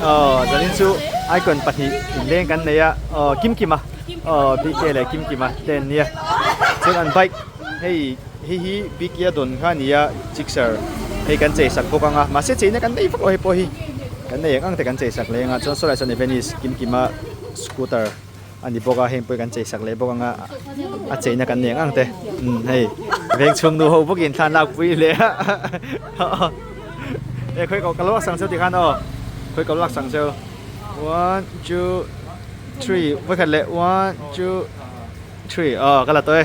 Aw zanin chu icon pahnih inleng kan nei a aw Kimkima aw BK leh Kimkima te an nia chuan an bike hei hei hi BK a dawn kha a ni a Gixxer hei kan chei sak bawk ang a mahse cheina kan nei vak lo hei pawh hi kan nei ang ang te kan chei sak leh ang a chuan sawlai sawn Avenis Kimkima scooter a ni bawk a heng pawh hi kan chei sak leh bawk ang a a cheina kan nei ang ang te umm hei veng chhung nu ho bawkin thlan lak pui leh a e khawi ka lo lak sang cheu tikhan aw khawi ka lo lak sang cheu one two three vawikhat leh one two three aw ka la tawh e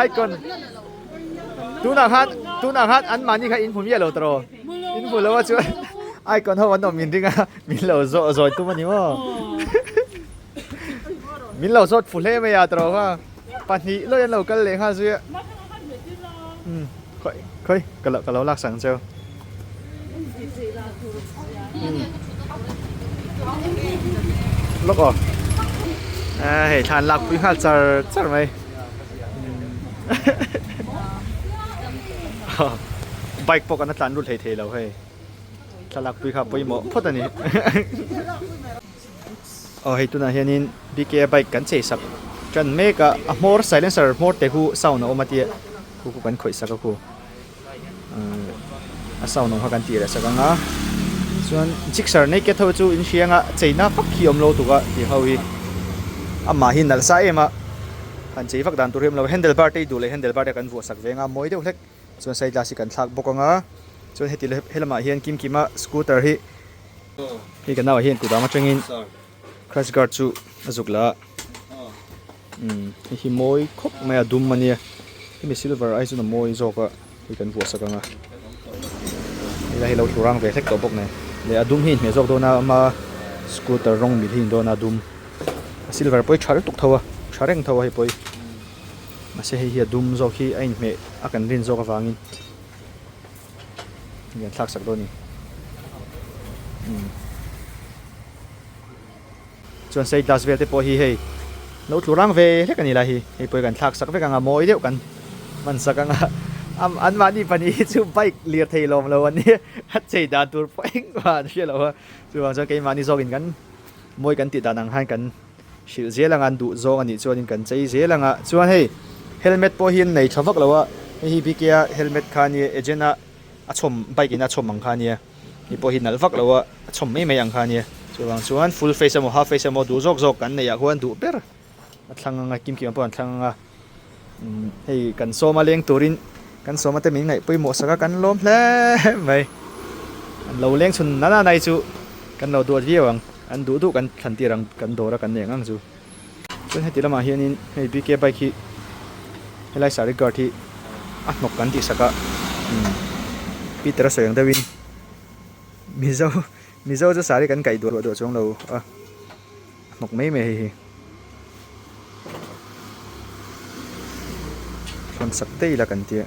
icon. Tunah khan tunah khan an mahni kha in hmu miah lo tawh in hmu lo a chuan icon ho an awm min ring a min lo zawh zawi tum a ni maw min lo zawt fu hle mai a tawh kha pahnih lawih an lo kal leh nghal zui a um khawi khawi ka lo ka lo lak sang cheu um lawk aw a hei thlan lak pui nghal char char mai. Bike pawh kan la tlan lut hlei thei lo hei thlalak pui kha pawimawh phawt a ni aw hei tunah hianin BK a bike kan chei sak tan mek a a hmawr silencer hmawr te khu sound a awm a tia khu khu kan khawih sak a khu a sound awm kha kan tih reh sak ang a chuan gixxer naked ho chu in hria anga cheina vak hi a awm lo tuk a tih ho hi amah hi nalh sa em a han chei vak dan tur hi a awm lo handle bar te i duh leh handle bar te kan vuah sak ve anga mawi deuh hlek chuan side glass hi kan thlak bawk anga chuan heti helamah hian kim kima scooter hi hei kan nauah hian kudam atangin crash guard chu a zuk la a. Umm hei hi mawi khawp mai a dum ania hemi silver ai chuan a mawi zawk a hei kan vuah sak ang a helai hi lo tlu rang ve hlek tawh bawk nen leh a dum hi inhmeh zawk dawn a ama scooter rawng mil hi in dawn a dum a silver pawh hi tha lutuk tho a tha reng tho a hei pawh hi mahse hei hi a dum zawk hi a inhmeh a kan rin zawk avangin hei an thlak sak dawn a ni umm. Chuan side glass vel te pawh hi hei lo tlu rang ve hlek a ni lai hi hei pawh hi kan thlak sak vek ang a mawi deuh kan hman sak ang a an mahni pahnih hi chu bike lir thei lawm lo an nia a chei dan tur pawh engmah an hria lo a chuvang chuan keimahni zawkin kan mawi kan tih dan ang khan kan hrilh zel ang a an duh zawng a nih chuanin kan chei zel ang a chuan hei helmet pawh hi an nei tha vak lo a hei hi bike a helmet kha a nia agent a a chhawm bike in a chhawm ang kha a nia. Hei pawh hi nalh vak lo a, a chhawm mai mai ang kha ania. Chuvang chuan full face emaw half face emaw duh zawk zawk kan neih ah khuan duh ber a thlang ang a, kim kim ah pawh an thlang ang a. Umm hei kan sawm a leng turin kan sawm a te min ngaih pawimawh sak a kan lawm hle mai. An lo leng chhun nana nai chu kan lo duat viau ang, an duh duh kan thlan tir ang kan dawr a kan nei ang ang chu. Chuan heti lamah hianin hei BK bike hi helai saree guard hi a hnawk kan tih sak a umm Peter a sawi ang deuhin Mizo Mizo chu saree kan kaih duah duah chuang lo a a hnawk mai mai a hei hi thawn sak daih ila kan tia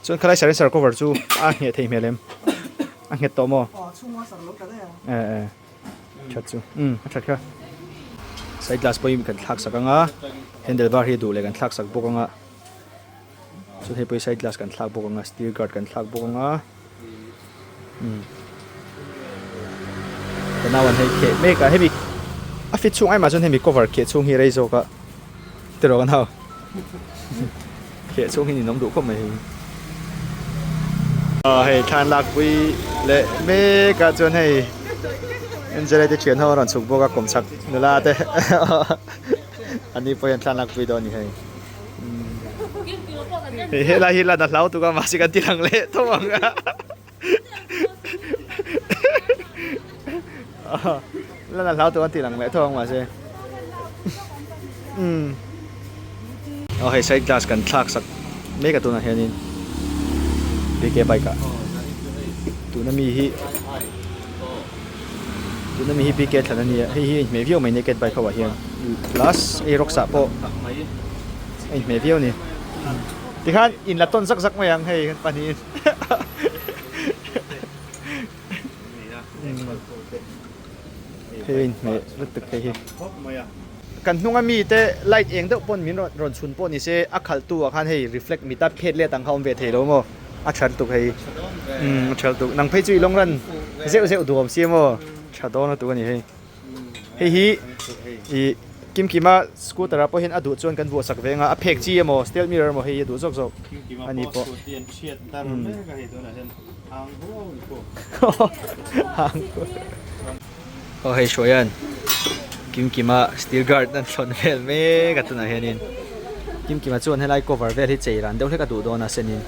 chuan khalai saree sar cover chu a ngheh theih hmel em a nghet tawh maw eh eh. That chu umm a that kha side glass pawhin kan thlak sak ang a handle bar hi duh leh kan thlak sak bawk ang a chuan hei pawh hi side glass kan thlak bawk ang a steel guard kan thlak bawk ang a umm ka nau an hei kheh mek a hemi a fit chhung aimah chuan hemi cover kheh chhung hi rei zawk a tiraw ka nau kheh chhung hi ninawm duh khawp mai hei aw hei thlan lak pui leh mek ah chuan hei Angela te thian ho a rawn chhuk bawk a kawmchhak nula te an ni pawh hian thlan lak pui dawn a ni hei hei helai hi lan a hlau tuk a mahse kan ti lang leh tho ang a lan a hlau tuk an ti lang leh tho ang mahse umm aw hei side glass kan thlak sak mek a tunah hianin BK bike ah tuna mi hi tuna mi hi BK thlan a nia hei hi a inhmeh viau mai naked bike ho ah hian plus ei rawk sah pawh a inhmeh viau a ni tikhan in la tawn zak zak mai ang hei kan pahnihin. Hei inhmeh lutuk hei hi. kan hnunga mi te light eng deuh pawn min rawn rawn chhun pawh ni se a khalh tu ah khan hei reflect mita phet let ang kha awm ve thei lo maw a tha lutuk hei umm a tha lutuk nang phei chu i lawng ran zeuh zeuh duh awm sia maw tha dawn lutuk a ni hei hei hi ih Kimkima scooter ah pawh hian a duh chuan kan vuah sak ve anga a phek chi emaw steel mirror emaw hei a duh zawk zawk a ni pawh umm Aw hei Hruaia'n Kimkima steel guard an thlawn vel mek a tunah hianin Kimkima chuan helai cover vel hi chei ran deuh hlek a duh dawn a senin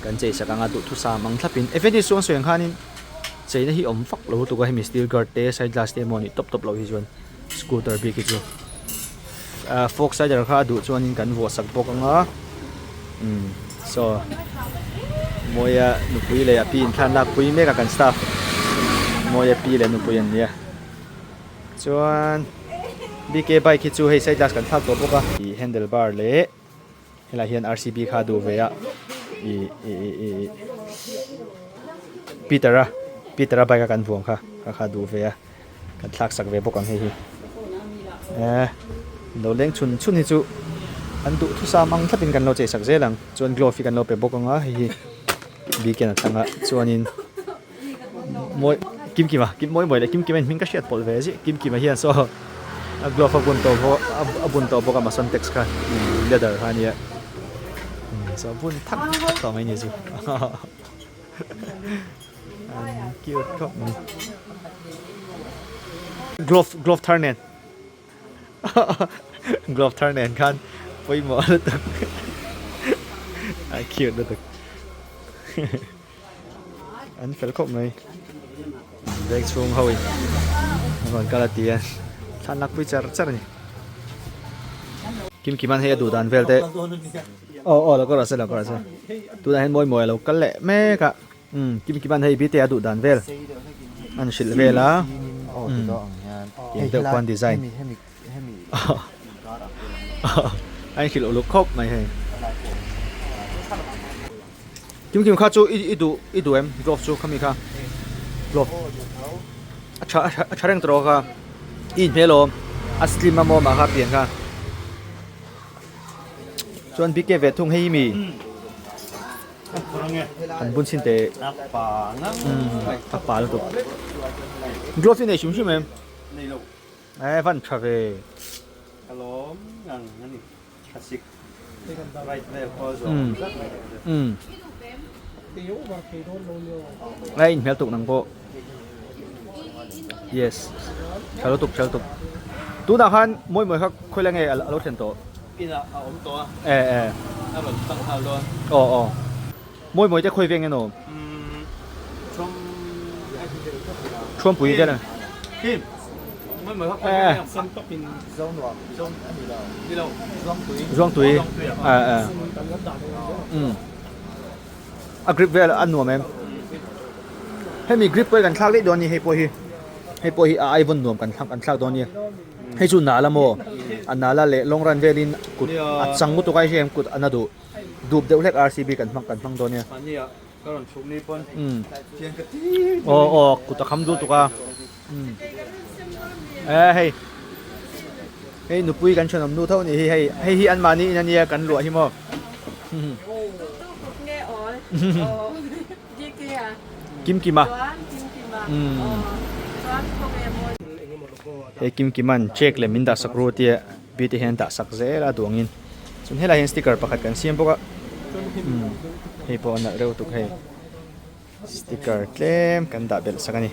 kan chei sak anga duhthusam ang thlapin Effendi chu an sawi ang khanin cheina hi awm vak lo lutuk a hemi steel guard te side glass te emaw nih tawp tawp loh hi chuan scooter bik hi chu ah fork slider kha a duh chuanin kan vuah sak bawk anga umm saw Mawia nupui leh a pi inthlak lak pui mek a kan staff Mawia pi leh nupui an nia chuan bk bike hi chu hei side glass kan thlak tawh bawk a ih handle bar leh helaiah hian rcb kha a duh ve a ih ih ih ih Peter-a Peter-a bike a kan vuang kha kha kha a duh ve a. Kan thlak sak ve bawk ang hei hi. Eh, lo leng chhun chhun hi chu an duh thusam ang thlapin kan lo chei sak zel ang. Chuan glove hi kan lo pe bawk ang a, hei hi weekend a thlang a, chuanin mawi kim kima kim mawi mawi leh kim kima in hming ka hriat pawlh ve zih kim kima hian saw a glove a bun tawh bawk a bun tawh bawk a mason tex kha leather kha a nia saw bun thak thak tawh mai a ni chu. An cute khawp mai. Glove glove thar nen glove thar nen khan pawimawh lutuk a cute lutuk an fel khawp mai bag chhung ho in an rawn kal a ti a thlan lakpui char char a ni Kim Kiman hei a duh dan vel te aw aw lo kal rawh se lo kal rawh se tunah hian mawi mawi a lo kal leh mek a umm Kim Kiman hei bite a duh dan vel an hrilh vel a umm tiang deuh khuan design a inhrilh uluk khawp mai hei Kim Kim kha chu i i duh i duh em glove chu khami kha glove a tha a tha reng tawh kha i inhmel awm a slim a maw mah kha pian kha chuan bike ve thung hei mi an bun chhin teh a pa lutuk glove hi nei hrim hrim em e van tha ve A inhmel tuk nang pawh yes tha lutuk tha lutuk tunah khan mawi mawi kha khawi lai nge a lo thlen tawh inah a awm tawh a e e a rawn tlang nghal dawn aw aw mawi mawi te khawi veng emaw Thuampui vel a Zuangtui a grip vel a nuam em hemi grip pawh hi kan thlak daih dawn a ni hei pawh hi hei pawh hi a ai vawn nuam kan thlak kan thlak dawn a ni hei chu nal a maw a nal a leh long run velin kut a chang lutuk a hei hian kut a na duh dup deuh hlek rcb kan hmang kan hmang dawn a nia. Ka rawn chhuk ni pawn thian ka ti aw aw kut a kham duh tuk a e hei hei nupui kan thenawm nu tho ni hi hei hei hi an mahni in ania kan luah hi maw Kim Kima hei Kim Kiman check leh min dah sak ru tia bite hian dah sak zel a duangin Chuan helaiah hian sticker pakhat kan siam bawk a umm hei pawh a nalh reuh tuk hei sticker tlem kan dah belh sak a ni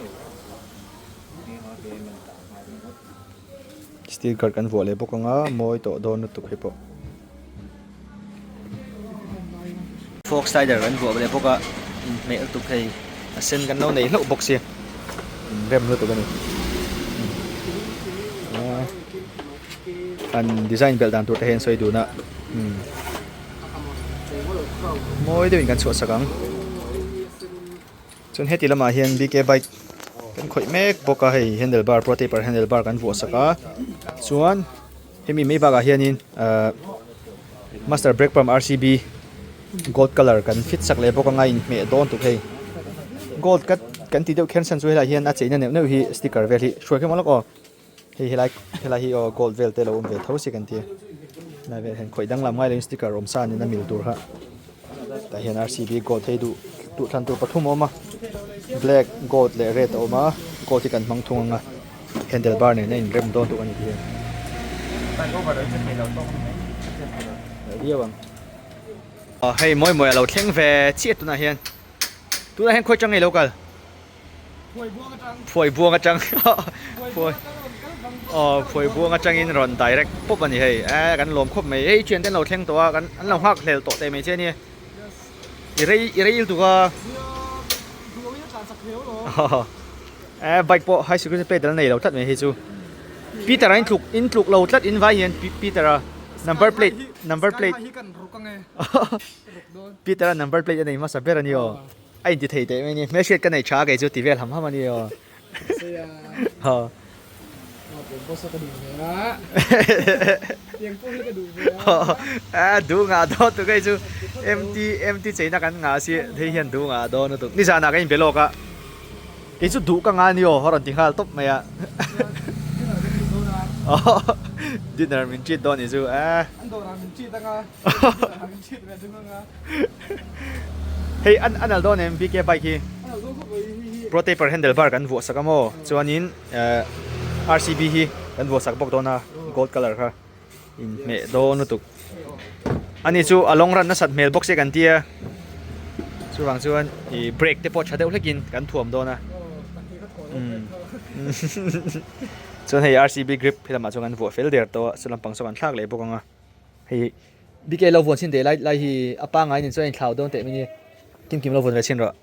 sticker kan vuah leh bawk ang a mawi tawh dawn lutuk hei pawh fork slider kan vuah leh bawk a inhmeh lutuk hei a sen kan lo nei hlauh bawk sia inrem lutuk a ni. An design belh dan tur te hi an sawi dun a umm mawi deuhin kan chhuah sak ang chuan heti lamah hian bk bike kan khawih mek bawk a hei handle bar pro taper handle bar kan vuah sak a chuan hemi mai bakah hianin ahh master brake pump rcb gold colour kan fit sak leh bawk anga inhmeh dawn tuk hei gold cut kan tih deuh kher chhan chu helaiah hian a cheina neuh neuh hi sticker vel hi hruai kher maw lawk aw. Hei helai helai hi aw gold vel te lo awm ve tho si kan tia helai vel hian khawih danglam ngai lovin sticker awm sa nen a mil tur kha tah hian RCB gold hei duh duh thlan tur pathum a awm a black gold leh red a awm a gold hi kan hmang thung ang a handle bar nen a inrem dawn tuk a ni tih viau ang hei mawi mawi a lo thleng ve chiah tunah hian tunah hian khawi tang nge i lo kal. Phuai buang atang phuai aw phuai buang atangin rawn direct pawp a ni hei eh kan lawm khawp mai hei thian te an lo thleng tawh a kan an lo nghak hlel tawh teh mai che ania i rei i rei lutuk a eh bike pawh high security plate an nei lo tlat mai hei chu Peter a in tluk in tluk lo tlat in vai hian Peter a number plate number plate Peter a number plate a nei hmasa ber a ni aw. A inti thei teh mai a ni. Hmelhriat ka nei tha a kei chu ti vel ham ham a ni aw. Haw. A duh ngah dawn tuk hei chu MT MT cheina kan ngah si hei hian duh ngah dawn lutuk. Nizanah ka inbe lawk a kei chu duh ka ngah a ni aw a rawn ti nghal tawp mai a. Dinner min treat dawn ni chu a. Hei an an al dawn em BK bike hi Pro taper handle bar kan vuah sak a maw chuanin eh RCB hi kan vuah sak bawk dawn a gold colour kha inhmeh dawn lutuk ani chu a long run nasat hmel bawk se kan tia chuvang chuan ih brake te pawh tha deuh hlekin kan thuam dawn a umm chuan hei RCB grip helamah chuan kan vuah fel der tawh a chulampang saw kan thlak leh bawk ang a hei BK lo vuan chhin teh lai lai hi a pangai nen chuan a inthlau dawn teh mai ni kim kim lo vuan ve chhin rawh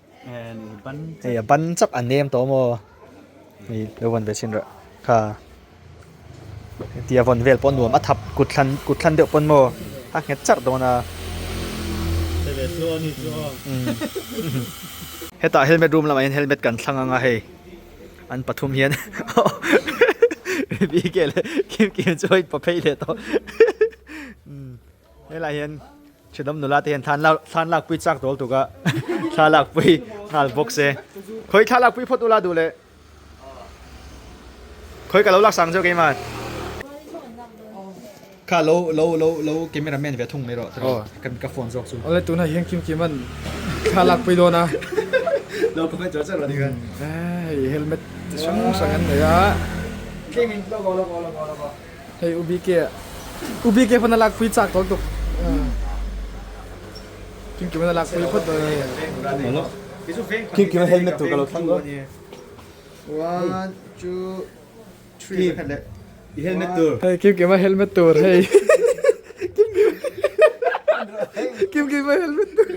hei a ban chap a nem tawh maw hei lo vuan ve chhin rawh kha hetia vawn vel pawh nuam a thap kut thlan kut thlan deuh pawn maw a nghet charh dawn a hetah helmet room lamah hian helmet kan thlang ang a hei. An pathum hian BK leh Kim Kim chu a inpa phei leh tawh. Helai hian thenawm nula te hian thlan lak thlan lak pui chak dawl tuk a thla lak pui nghal bawk se. Khawi thla lak pui phawt ula duh leh. Khawi ka lo lak sang chu keimah. Kha lo lo lo lo camera man ve thung mai rawh tiraw ka ka phone zawk chu. Awle tunah hian Kim Kim an thla lak pui dawn a. Lo comment char char rawh tikhan. Hei helmet chi hrang hrang an nei a. Tlem in logo logo logo logo. Hei U BK U BK pawn a lak pui chak tawh lutuk. Kim Kim an a lak pui phawt dawn a ni. Kim Kim a helmet tur ka lo thlang dawn. One two. Three pakhat leh i helmet tur. Hei Kim Kima helmet tur hei. Kim Kima helmet tur.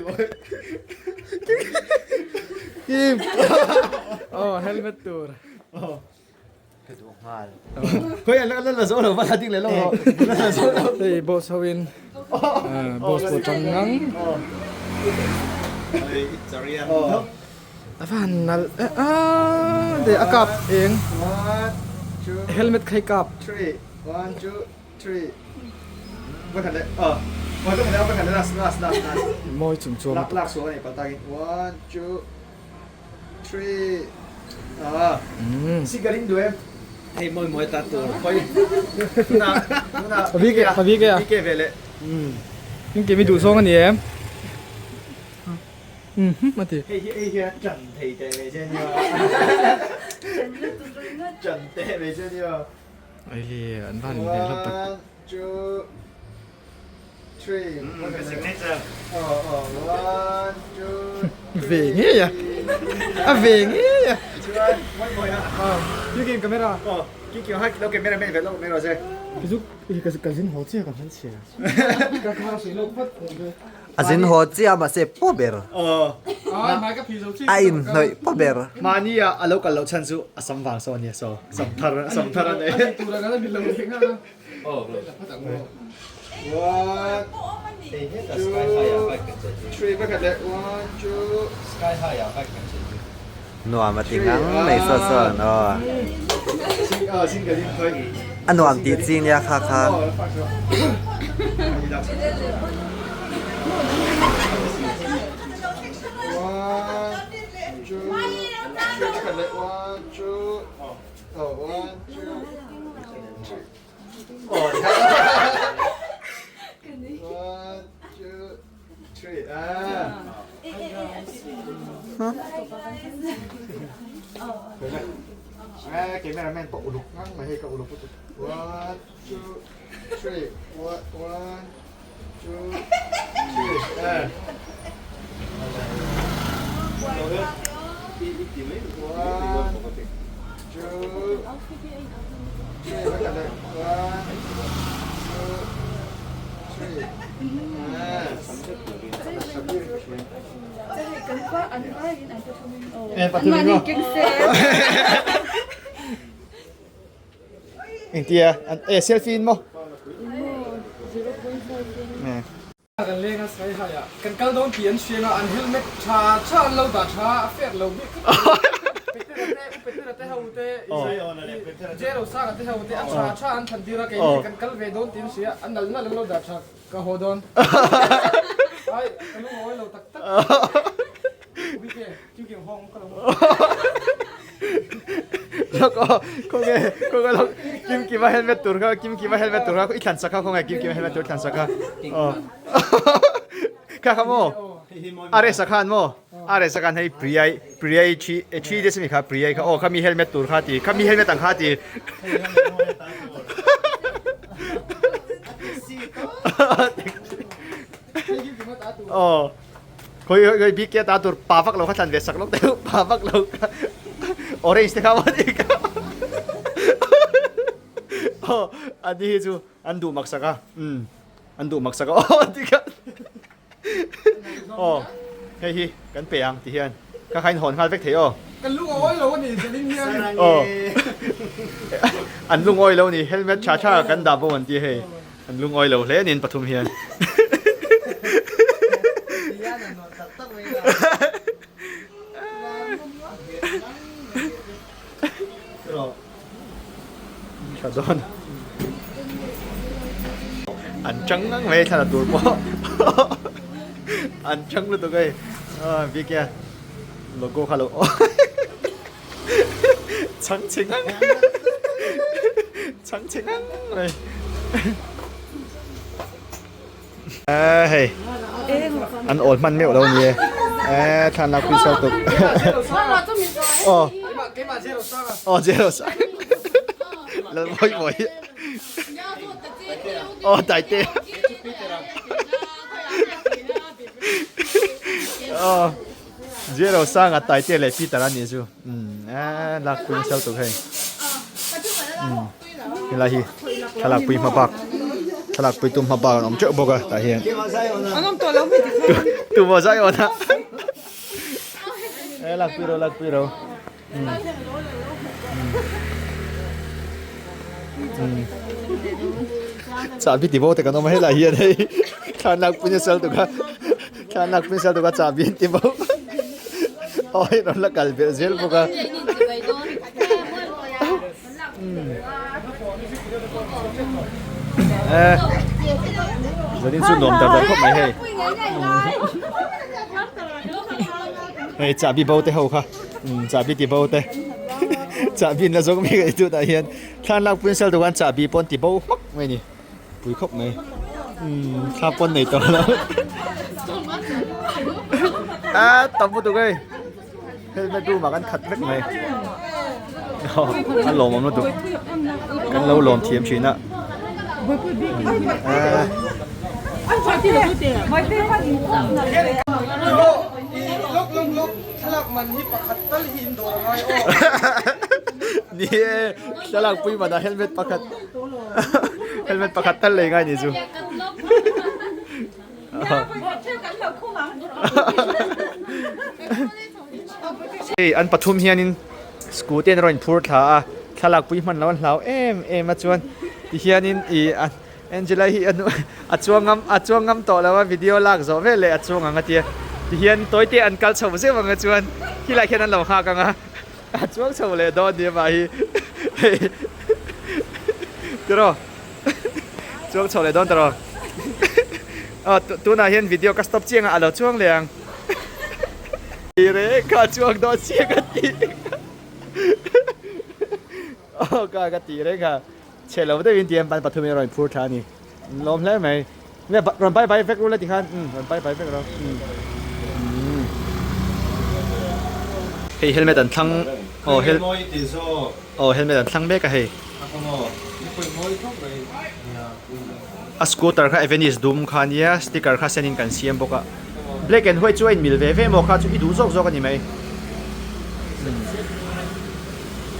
Kim. Oh helmet tur. Ka duh nghal. Khoi an la la zo lo va la ding leh lo. La zo lo. Hei boss ho in. Boss pawh tang ngang. Hei Italian. A va han nalh e a de a kap eng helmet khai kap. Mawi chung chuan a tuk. Pabike pabike a Engkim i duh zawng a ni em? Umm a ti. Hei hi hei hian ṭan thei teh mai che nia. Ṭan lutuk ringawt. Ṭan teh mai che nia. Ai hi an van inhmeh hlawp tak. One, two, three. Ka signature. Oh, oh, one, two, three. Ve ngei a. A ve ngei a. Chuan, mawi mawi a. Kik in camera. Oh, kik in hai lo camera men ve lo mai rawh se. Kizuk ka zin haw chiah ka hman chhia. Ka kha sui lo phawt. A zin haw chiah mahse paw ber. A inhnawih paw ber. Mahni ah a lo kal loh chhan chu a sam vang saw a nia saw sam thar sam thar a nei. One two three pakhat leh one two Nuam a ti ngang mai saw sawn aw. A nuam tih chi nia kha kha. 3 ah. Eh, cameraman pawh uluk ngang mai hei ka uluk lutuk. 1 2 3 1 1 2 3 eh. 1 2 3 1 2 3 eh. Engtia an e selfie in maw? Kan leng a sai hai a kan kal dawn tih an hriang a an helmet tha tha an lo dah tha a fair lo bik Petera te u Petera te ho te Jero Sanga te ho te a tha tha an thlan tir a keini kan kal ve dawn tih an hria a nal nal an lo dah tha Ka haw dawn. Ai, ka lungawi lo tak tak. Ubike, Kim Hong ka lo. Lok aw, khawnge, khawnge lok Kim Kima helmet tur kha, Kim Kima helmet tur kha i thlan sak kha khawnge Kim Kima helmet tur i thlan sak kha. Aw. Kha kha maw? A resa khan maw? A resa khan hei Priyai, Priyai thi, thi te simi kha Priyai kha aw kha mi helmet tur kha ti, kha mi helmet ang kha ti. Aw khoi khoi bik kia ta tur pa vak lo kha thlan ve sak lawk deuh pa vak lo kha orange te kha maw ti kha aw ani hi chu an duh mak sak a um an duh mak sak a aw ti kha Aw hei hi kan pe ang ti hian ka kha in hawn nghal vek thei aw. Kan lungawi lo a ni Jalin hian. Aw an lungawi lo a ni helmet tha tha kan dah bo an ti hei an lungawi lo hle a ni an pathum hian. Tha dawn. An chang ngang mai thla la tur pawh. An chang lutuk hei. Bik e logo kha lo chang chhe ngang. Chang chhe ngang mai. Eh hei an awl hman meuh lo ni e eh thlan lak pui sal tuk aw aw zero sang lal mawi mawi aw taite aw zero sang a taite leh peter a nih chu um eh lak pui sal tuk hei um Helai hi thlalak pui hma bak thlalak pui tum hma bak an awm teuh bawk a tah hian tu maw zai awn a e lak pui ro lak pui ro chahbi ti bo te kan awm a helai hian hei thlalak pui nasa lutuk a thlalak pui nasa lutuk a chahbi an ti bo aw hei rawn la kal belh zel bawk a. Eh, zanin chu nuam dar dar khawp mai hei. Hei chahbi bo te ho kha. Chahbi ti bo te. Chahbi in la zawk mai ka tunah hian thlan lak pui sel dukan chahbi pawn ti bo hmak mai ni. Pui khawp mai. Thla pawn nei tawh lo. A tam lutuk hei. Helmet room ah kan khat vek mai a lawm awm lutuk kan lo lawm thiam thin a ni e thlalak pui man ah helmet pakhat helmet pakhat tal lei ngai ni chu. Hei an pathum hianin scooty an rawn phur thla a thlalak pui hman lo an hlau em em a chuan tihianin ih Angela hi a chuang ngam a chuang ngam tawh lo a video lak zawh vel leh a chuang ang a tia tihian tawi te an kal chho zeuh ang a chuan khilai khian an lo nghak ang a a chuang chho leh dawn nia mah hi hei tiraw. Chuang chho leh dawn ta rawh. Aw tunah hian video ka stop chiang a, a lo chuang leh ang. Ti reng kha chuang dawn chiang a ti. Aw ka ka ti reng kha. Chhe lo deuhin ti an pan pathum in a rawn phur thla a ni. An lawm hle mai. Nge rawn bye bye vek ru la tikhan umm rawn bye bye vek ru umm hei helmet an thlang aw hel aw helmet an thlang mek a hei a scooter kha Avenis dum kha ania sticker kha sen in kan siam bawk a black and white chu a inmil ve ve maw kha chu i duh zawk zawk a ni mai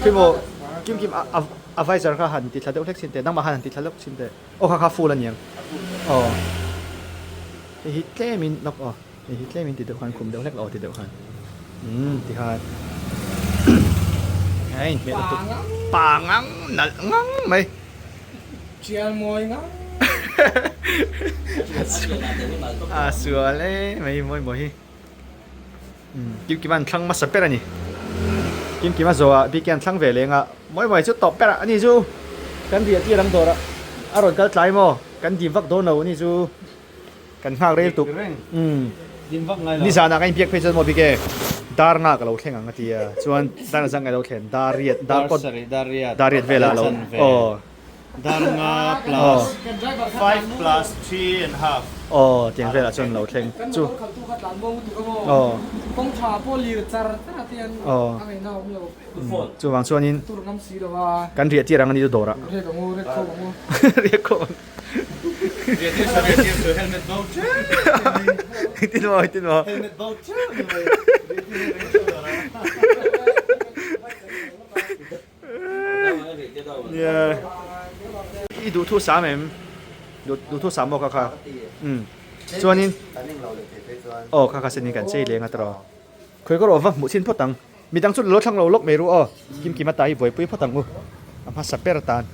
khi maw kim kim a a visor kha han ti thla deuh hlek chhin teh nangmah khan han ti thla lawk chhin teh. Aw kha kha full a niang aw hei hi tlem in lawk aw hei hi tlem in ti deuh khan khum deuh hlek aw ti deuh khan umm ti khan a inhmeh lutuk pa ngang nalh ngang mai chial mawi ngang a sual e mai mawi mawi hi umm kim kim an thlang hmasa ber a ni kim kim a zawh ah bike an thlang ve leng a mawi mawi chu tawp ber a ani chu kan riah tir ang dawr ah a rawn kal tlai maw kan dim vak dawn lo ani chu kan nghak rel tuk umm nizan ah ka inbiak phei chuan maw bike dar nghak a lo thleng ang a ti a chuan dar zang a lo thlen dar riat dar pawt dar riat vel ah a lo aw. Darnga plus 5 plus 3 and half. Aw tiang velah chuan lo thleng chu. Aw. Aw. Chuvang chuanin kan riah tir ang a ni chu dawrah. Riah khawm ang. Riah tir chu riah tir chu helmet bo teuh mai. Engtin maw engtin maw. Helmet bo teuh mai. Riah tir reng chu dawrah. Nia i duhthu sam em duhthu sam maw kha kha umm chuanin aw kha kha sen in kan chei leng a tawh khawi ka rawh va hmuh chhin phawt ang midang chu lo thlang lo lawk mai ru aw kim kim ata hi buaipui phawt ang u a hmasa ber atan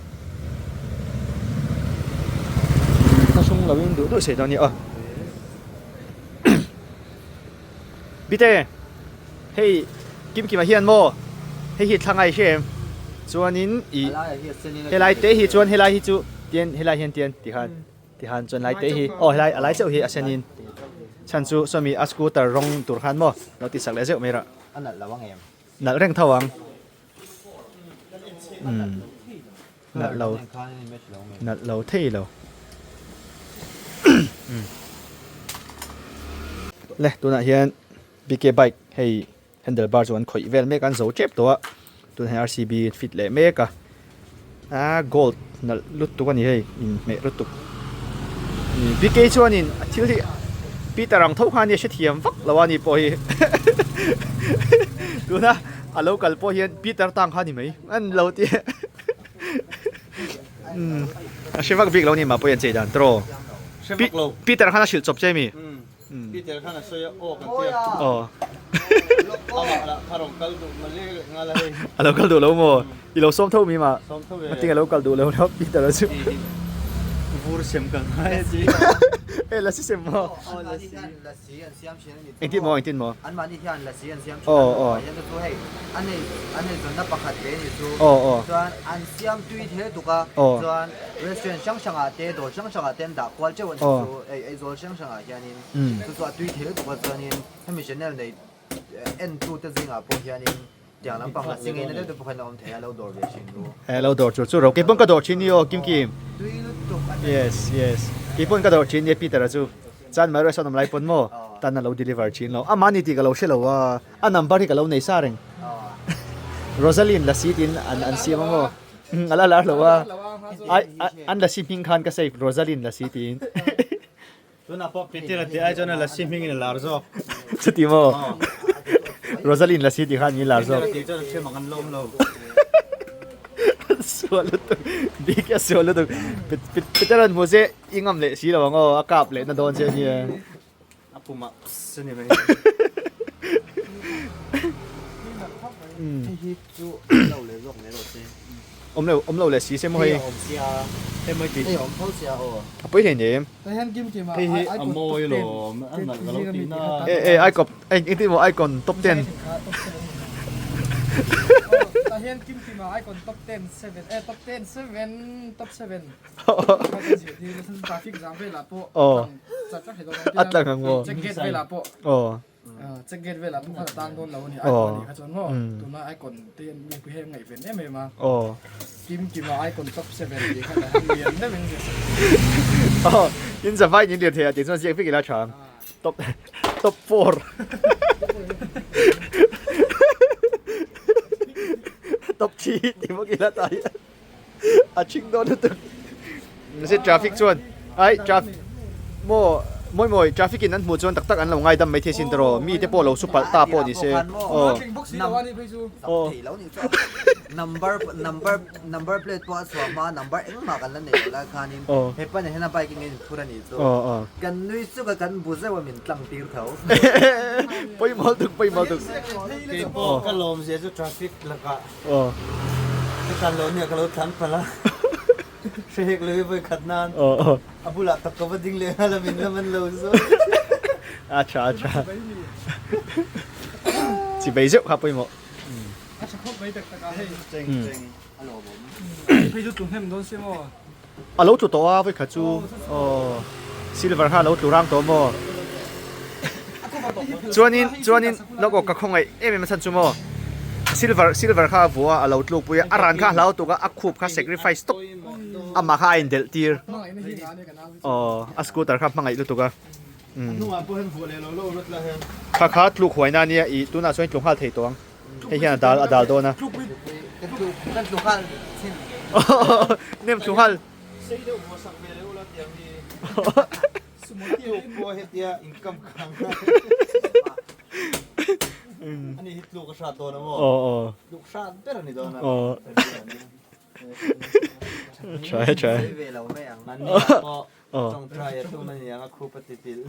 thlahrung lo in duh duh sei dawn a ni aw Bite hei kim kima hian maw hei hi thla ngai hre em chuanin ih helai te hi chuan helai hi chu tian helai hian tian ti khan ti khan chuan lai te hi aw helai a lai chauh hi a senin chhan chu sawmi a scooter rawng tur khan maw lo ti sak leh zeuh mai rah nalh reng tho ang umm nalh lo nalh lo thei lo le tunah hian bk bike hei handle bar chu an khawih vel mek a an zo tep tawh a tunah hian rcb fit leh mek a ah gold nalh lutuk a ni hei inhmeh lutuk bk chuanin a thil hi Peter ang tho khan a hrethiam vak lo a ni pawh hi tuna a lo kal pawh hian Peter tang kha a ni mai an lo ti a hre vak bik lo a ni mah pawh hian chei dan tawh Peter khan a hrilh chawp che mi Peter khan a sawi a aw kan tia aw amah lah kha rawn kal duh mali leh nghal a hei a lo kal duh lo maw i lo sawm tho mi mah sawm tho ve mating a lo kal duh lo lo Peter a chu vur sem kal ngai a chi e lasi sem maw Aw lasi hian lasi an siam thin a ni chu engtin maw engtin maw anmahni hian lasi an siam thin aw aw hian chu hei an ei an ei zawnna pakhat ve a ni chu aw aw chuan an siam tui thel tuk a aw chuan Restaurant hrang hrangah te dawr hrang hrangah te an dah kual teuh a ni chu ei Aizawl hrang hrangah hianin chu chu a tui thei lutuk a chuanin hemi channel nei en tu te zingah pawh hianin tiang lampang la si ngeina deuh te pawh khan a awm thei a lo dawr ve thin ru. Eh lo dawr chu chu ro keipawn ka dawr thin ni aw Kim Kim. Tui lutuk a ni. Yes yes keipawn ka dawr thin ni Peter a chu chuan mai restaurant awm lai pawn maw tan a lo deliver thin lo amah ni tih ka lo hre lo a a number hi ka lo nei sa reng Rosaline lasi tiin an siam a maw. A la lar lo a, an lasi hming khan ka save Rosaline lasi tiin. Tunah pawh Peter a tih ai chuan a lasi hmingin a lar zawk. Chuti maw? Rosaline lasi tih khan min lar zawk. Peter a tih chuan a hriam ang an lawm lo. Sual lutuk, bik a sual lutuk. Peter an hmu se i ngam leh si lo ang aw, a kap leh na dawn che ania. A pumah pss a ni mai. Hei hi chu lo leh zawk mai rawh se. Awm lo awm lo leh si se maw hei. Hei a awm sia. Hei mawi tih. Hei a awm tho sia aw. A pawi hlei nem. Hei hi a mawi lawm a nalh ka lo tih na. E e icon engtin maw icon top 10. Tah hian kim kim ah icon top 10 7 eh top 10 7 top 7. A tlang ang maw? Aw. Aw, in zavai in lirthei ah tih chuan ziak vek ila tha ang. Top top four. Top three tih bawk ila tah hian a thing dawn lutuk. Mahse traffic chuan ai traffic maw mawi mawi traffic in an hmuh chuan tak tak an lo ngaidam mai thei sin tawh mi te pawh lo su palh ta pawh ni se. Aw. Aw. Number number number plate pawh a chhuah hma number engmah kan la nei lo lai khanin he pa nen hian a bike in kan inphur a nih chu. Kan nui chuk a kan bu zeuh a min tlang tir tho. Pawimawh tuk pawimawh tuk. Keipawh ka lawm zia chu traffic lakah ka tlan loh nia ka lo tlan palh a. Hre hek lo i vawi khat nan a bulah tak ka va ding leh nghal a min la man lo zawk. A tha a tha. Chi bei zeuh kha pawimawh. A tha khawp mai tak tak a hei. Cheng cheng a lawmawm. Phei chu tlu hnem dawn sia maw? A lo tlu tawh a vawi khat chu aw silver kha a lo tlu rang tawh maw? Chuanin chuanin lawk aw ka khawngaih em em a chhan chu maw silver silver kha a vua a lo tluk pui a a ran kha a hlau tuk a a khup kha sacrifice tawp amah kha a indelh tir aw a scooter kha hmangaih lutuk a. Kha kha tluk huaina ania ih tunah chuan i tlu nghal thei tawh ang hei hian a dal a dal dawn a. Nem tlu nghal. Tha tha. Aw. Tawngtai a tum a niang a khup a ti pilh.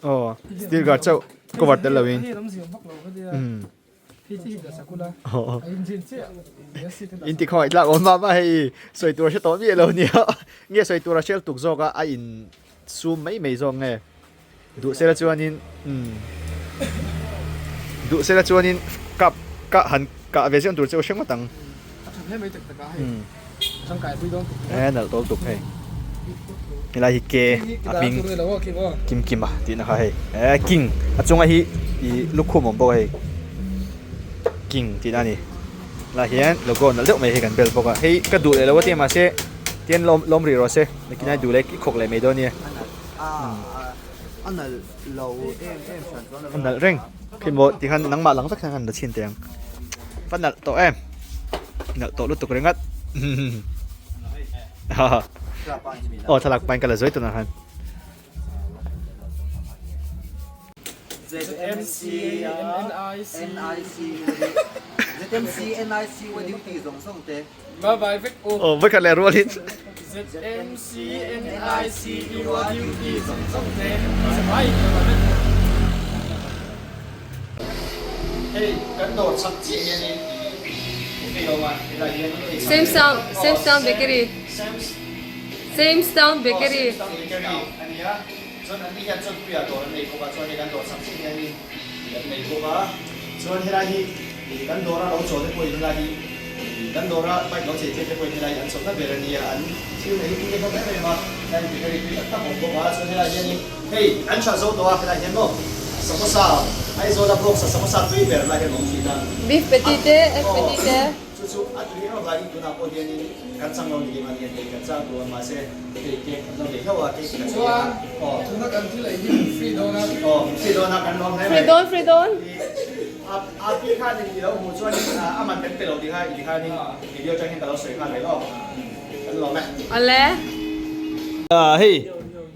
Aw, steel guard chauh cover tel lo in. Aw. In ti khawngaih tlak awm mah mah hei sawi tur a hre tawh miah lo nia. Nge sawi tur a hrial tuk zawk a, a in sum mai mai zawk nge. Duh sela chuanin umm duh sela chuanin kap kah han kah ve ziah tur chu a hre ngawt ang. A tha hle mai tak tak a hei tangkai pui dawn tuk e nalh tawl tuk hei helai hi ke a hming kim kim a tihna kha hei e king a chunga hi ih lukhum awm bawk a hei king tihna a ni helai hian logo nalh deuh mai hi kan bel bawk a hei ka duh leh lo a tia mahse tian lawm lawm rih rawh se nakinah duh leh i khawk leh mai dawn nia. A nalh lo em em hran chuan A nalh reng. Khi maw ti khan nangmah lang vek hian han la chhin teh ang. Va nalh tawh em. Nalh tawh lutuk ringawt. Aw thlalak pain ka la zuai tunah khan. ZMC NIC ZMC NIC wa duty zawng zawng te. Bye bye vek u. Aw vawikhat leh rualin. ZMC NIC U a duty zawng zawng te vai bye bye vek u. Hei kan dawr chak chiah hianin cafe a awm a, helai hian ei chak Same sound, same sound bakery. Same sound bakery. Same sound bakery a nia. Chuan an ni hian chawnpuiah dawr an nei bawk a, chuan hei kan dawr chak chiah hianin an nei bawk a. Chuan helai hi kan dawra lo chaw te pawhin helai hi kan dawra bike lo chei tir te pawhin helai hi an chawlhna ber a nia, an thil nei hi tui hlawm em em a, helai hi bakery tui tak tak a awm bawk a, chuan helai hianin hei an hralh zo tawh a, helai hian maw samosa Aizawla box a samosa tui ber lai hian a awm thin a. Beef patty te, egg patty te. Chu chu a tui em avangin tunah pawh hianin kan chang lo ni dim a ni hei kan chang tur a mahse hei cake an lo nei hlauh a cake kan chei a aw Tuna kan thil ei hi min free dawn a. Aw min free dawn a kan lawm hle mai. Free dawn free dawn. A a pi khanin i lo hmuh chuanin a man kan pe lo tih kha i khanin video atang hian ka lo sawi nghal ve lawk kan lawm e. Awle. Hei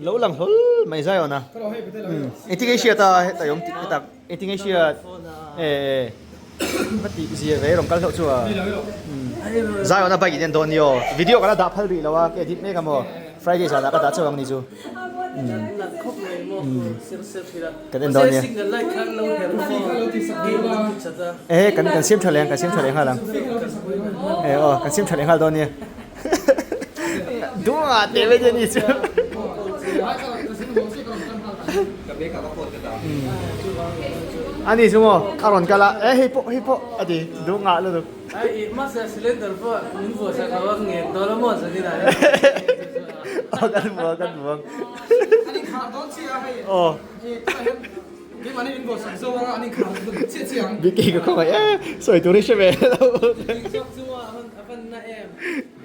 lo lang hlawl mai Zion a. Engtin nge i hriat a hetah i awm tih tak. Engtin nge hriat? E va tih zia ve rawn kal hlauh chu a. Zion a bike in en dawn ni aw. Video ka la dah phal rih lo a, ka edit mek a maw. Friday zanah ka dah chauh ang ni chu. Kan en dawn nia. E kan kan siam tha leh ang, kan siam tha leh nghal ang. E aw, kan siam tha leh nghal dawn nia. Duh teh mai che ni chu. Ani chu maw a rawn kal a, e hei pawh hei pawh a ti duh ngah lutuk. Aw kan hmu ang kan hmu ang. Aw. Keimahni min bawhsak zo anga an inkhar chiah chiah ang. Bike ka khawngaih e, sawi tur hi hre ve lo.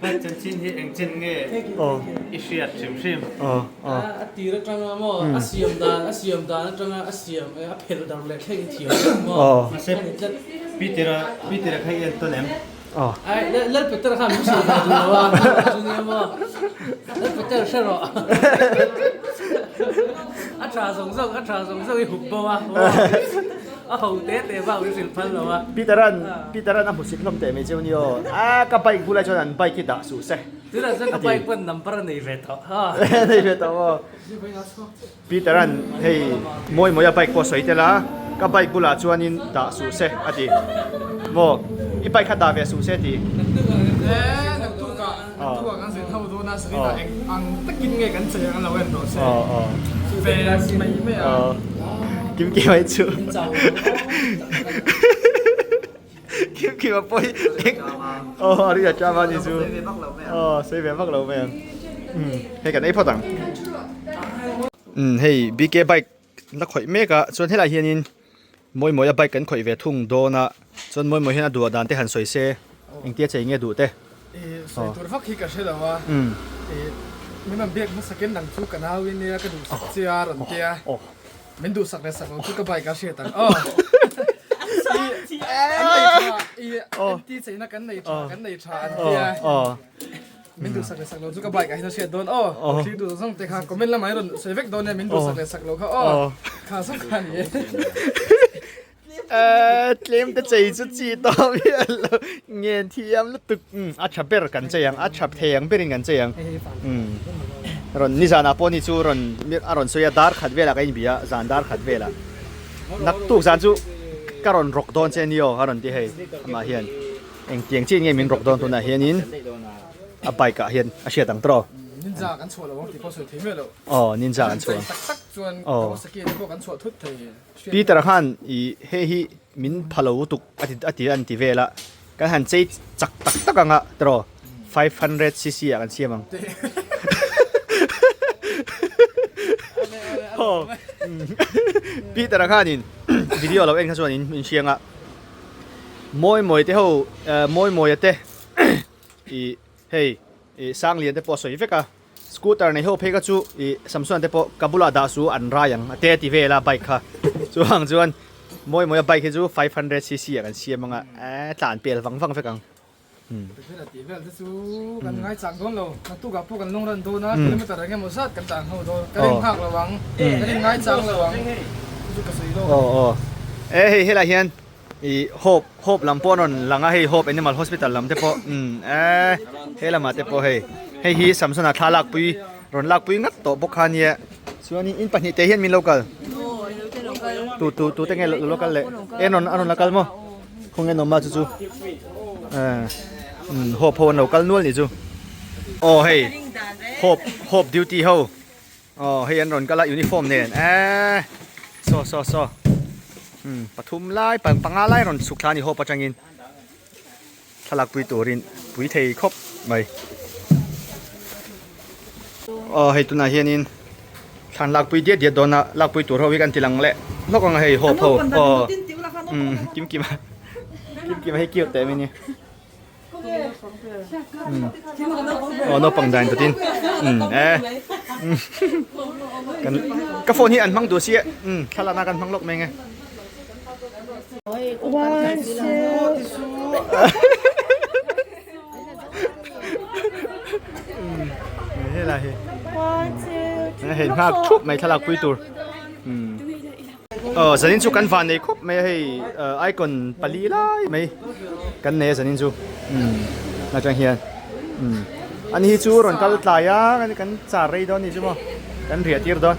Bike chanchin hi eng chen nge i hriat hrim hrim? A tir atanga maw a siam dan a siam dan atanga a siam a phel dar leh thleng i thiam vek maw? Mahse Peter-a Peter-a kha i en tawn em? Ai Lal Peter-a kha min hrilh ve duh lo a chu nia maw? Lal Peter hre rawh a tha zawng zawng a tha zawng zawng i hup bo a a ho te te bak min hrilh phal lo a. Peter-a'n Peter-a'n a hmusit hlawm teh mai cheu ni aw. A ka bike bulah chuan an bike hi dah suh se. Tunah chuan ka bike pawn number a nei ve tawh ha. Nei ve tawh maw. Peter-a'n hei mawi mawia bike pawh sawi tel a, ka bike bulah chuanin dah suh se a ti. Maw i bike kha dah ve suh se a ti. Kim kim ai chu Kim kim a pawi eng aw a ri a cham a ni chu aw sawi ve vak lo mai ang hei kan ei phawt ang hei BK bike la khawih mek a chuan helai hianin mawi mawi a bike kan khawih ve thung dawn a chuan mawi mawi hian a duh dan te han sawi se engtia chei nge duh te sawi tur vak hi ka hre lo a min rawn biak hmasakin nang chu ka nau in nia ka duhsak che a rawn tia min duhsak leh sak lo chu ka bike a hriat ang aw an nei tha i anti cheina kan nei tha kan nei tha an tia min duhsak leh sak lo chu ka bike ah hian a hriat dawn aw thil duh zawng te kha comment lamah hi rawn sawi vek dawn nia min duhsak leh sak lo kha aw kha zawng kha a ni e. Tlem te chei chu chi tawh miah lo ngen thiam lutuk a tha ber kan chei ang a tha thei ang berin kan chei ang rawn nizanah pawh ni chu rawn a rawn sawi a dar khat velah ka inbia zan dar khat velah naktuk zan chu ka rawn rawk dawn che ni aw a rawn ti hei amah hian engtiang chiah nge min rawk dawn tunah hianin a bike ah hian a hriat ang tawh Ninja kan chhuah lo ang tih pawh sawi thei miah lo aw ninja kan chhuah tak tak chuan Kawasaki te pawh kan chhuah thut thei. Peter khan i hei hi min pha lo tuk a ti a ti an ti vel a, kan han chei chak tak tak ang a tiraw 500 cc ah kan siam ang. Aw Peter khanin video lo en kha chuan in hriang a, mawi mawi te ho mawi mawi te i hei i Sanglian te pawh a sawi vek a. Scooter nei ho phei kha chu ih Samson te pawh ka bulah dah su an rai ang a te ti vel a bike kha chuang chuan mawi mawi a bike hi chu 500 cc ah kan siam anga eh tlan pel vang vang vek ang. Petrol a tih vel te chu kan ngai chak dawn lo naktuk ah pawh kan lawng ran dawn a kilometer eng emaw zat kan tlan ho dawn ka rin nghak lo ang ka rin ngai chang lo ang chu chu ka sawi lawk a ni. Aw aw eh hei helai hian Ih hope hope lam pawh a rawn lang a hei hope animal hospital lam te pawh umm eee he lamah te pawh hei hei hi Samsona thla lakpui rawn lakpui ngat tawh bawk kha ania chuanin in pahnih te hian min lo kal tu tu tu te nge lo kal leh en rawn a rawn la kal maw khawnge an awm a chu chu eee umm hope ho an lo kal nual nih chu aw hei hope hope duty ho Aw hei an rawn kal a uniform nen eee saw saw saw umm pathum lai panga lai rawn chhuk thla a ni hope atangin thlalak pui turin pui thei khawp mai aw hei tunah hianin thlan lak pui diat diat dawn a lak pui tur ho hi kan ti lang leh hlawk ang a hei hope ho aw umm kim kim a kim kim a hei cute teh mai nia. Aw naupang dan tatin umm eh kan ka phone hi an hmang duh sia umm thlalakna kan hmang lawk mai nge umm helai hi hei nghak thup mai thlalak pui tur umm. Aw zanin chu kan van nei khawp mai a hei icon pali lai mai kan nei a zanin chu umm atang hian umm ani hi chu rawn kal tlai a kan char rei dawn a ni chu maw kan riah tir dawn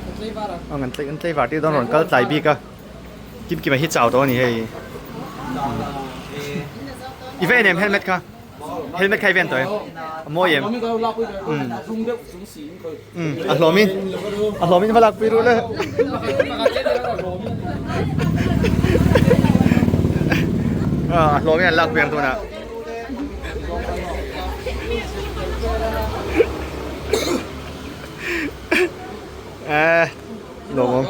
aw kan tlei kan tlei var tir dawn rawn kal tlai bik a kim kima hi chau tawh a ni hei i va en em helmet kha helmet kha i va en tawh em a mawi em umm. A hlawmin a hlawmin va lakpui ruh le. A hlawmin an lakpui ang tunah. Eh, lawmawm.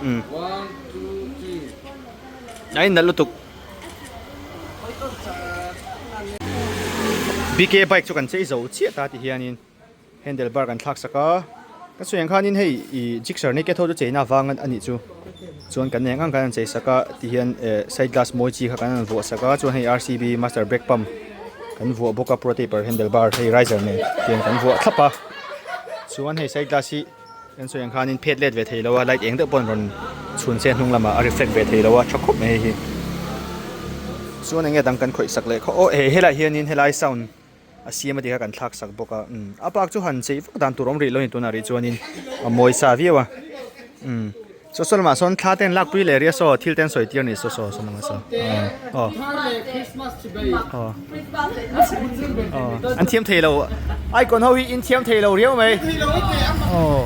One, two, A in nalh lutuk. BK bike chu kan chei zo chiah ta ti hianin handle bar kan thlak sak a. Ka sawi ang khanin hei ih jigsaw naked ho chu cheina avang a nih chu. Chuan kan eng ang kan han chei sak a ti hian eh side glass mawi chi kha kan han vuah sak a chuan hei R_C_B master brake pump kan vuah bawk a pro taper handle bar hei riser nen tiang kan vuah thlap a. Chuan hei side glass hi. Kan sawi ang khanin phet let ve thei lo a, light eng deuh pawh an rawn chhun se hnung lamah a reflect ve thei lo a, tha khawp mai hei hi. Chuan enge dang kan khawih sak leh khaw aw hei helaiah hianin helai sound a siam a tih kha kan thlak sak bawk a umm a bak chu han chei vak dan tur awm rih lo a ni tunah rih chuanin a mawi sa viau a umm saw saw lamah sawn thla te an lakpui leh ria saw thil te an sawi tir a ni saw saw saw lamah saw aw aw aw an thiam thei lo icon ho hi in thiam thei lo riau mai aw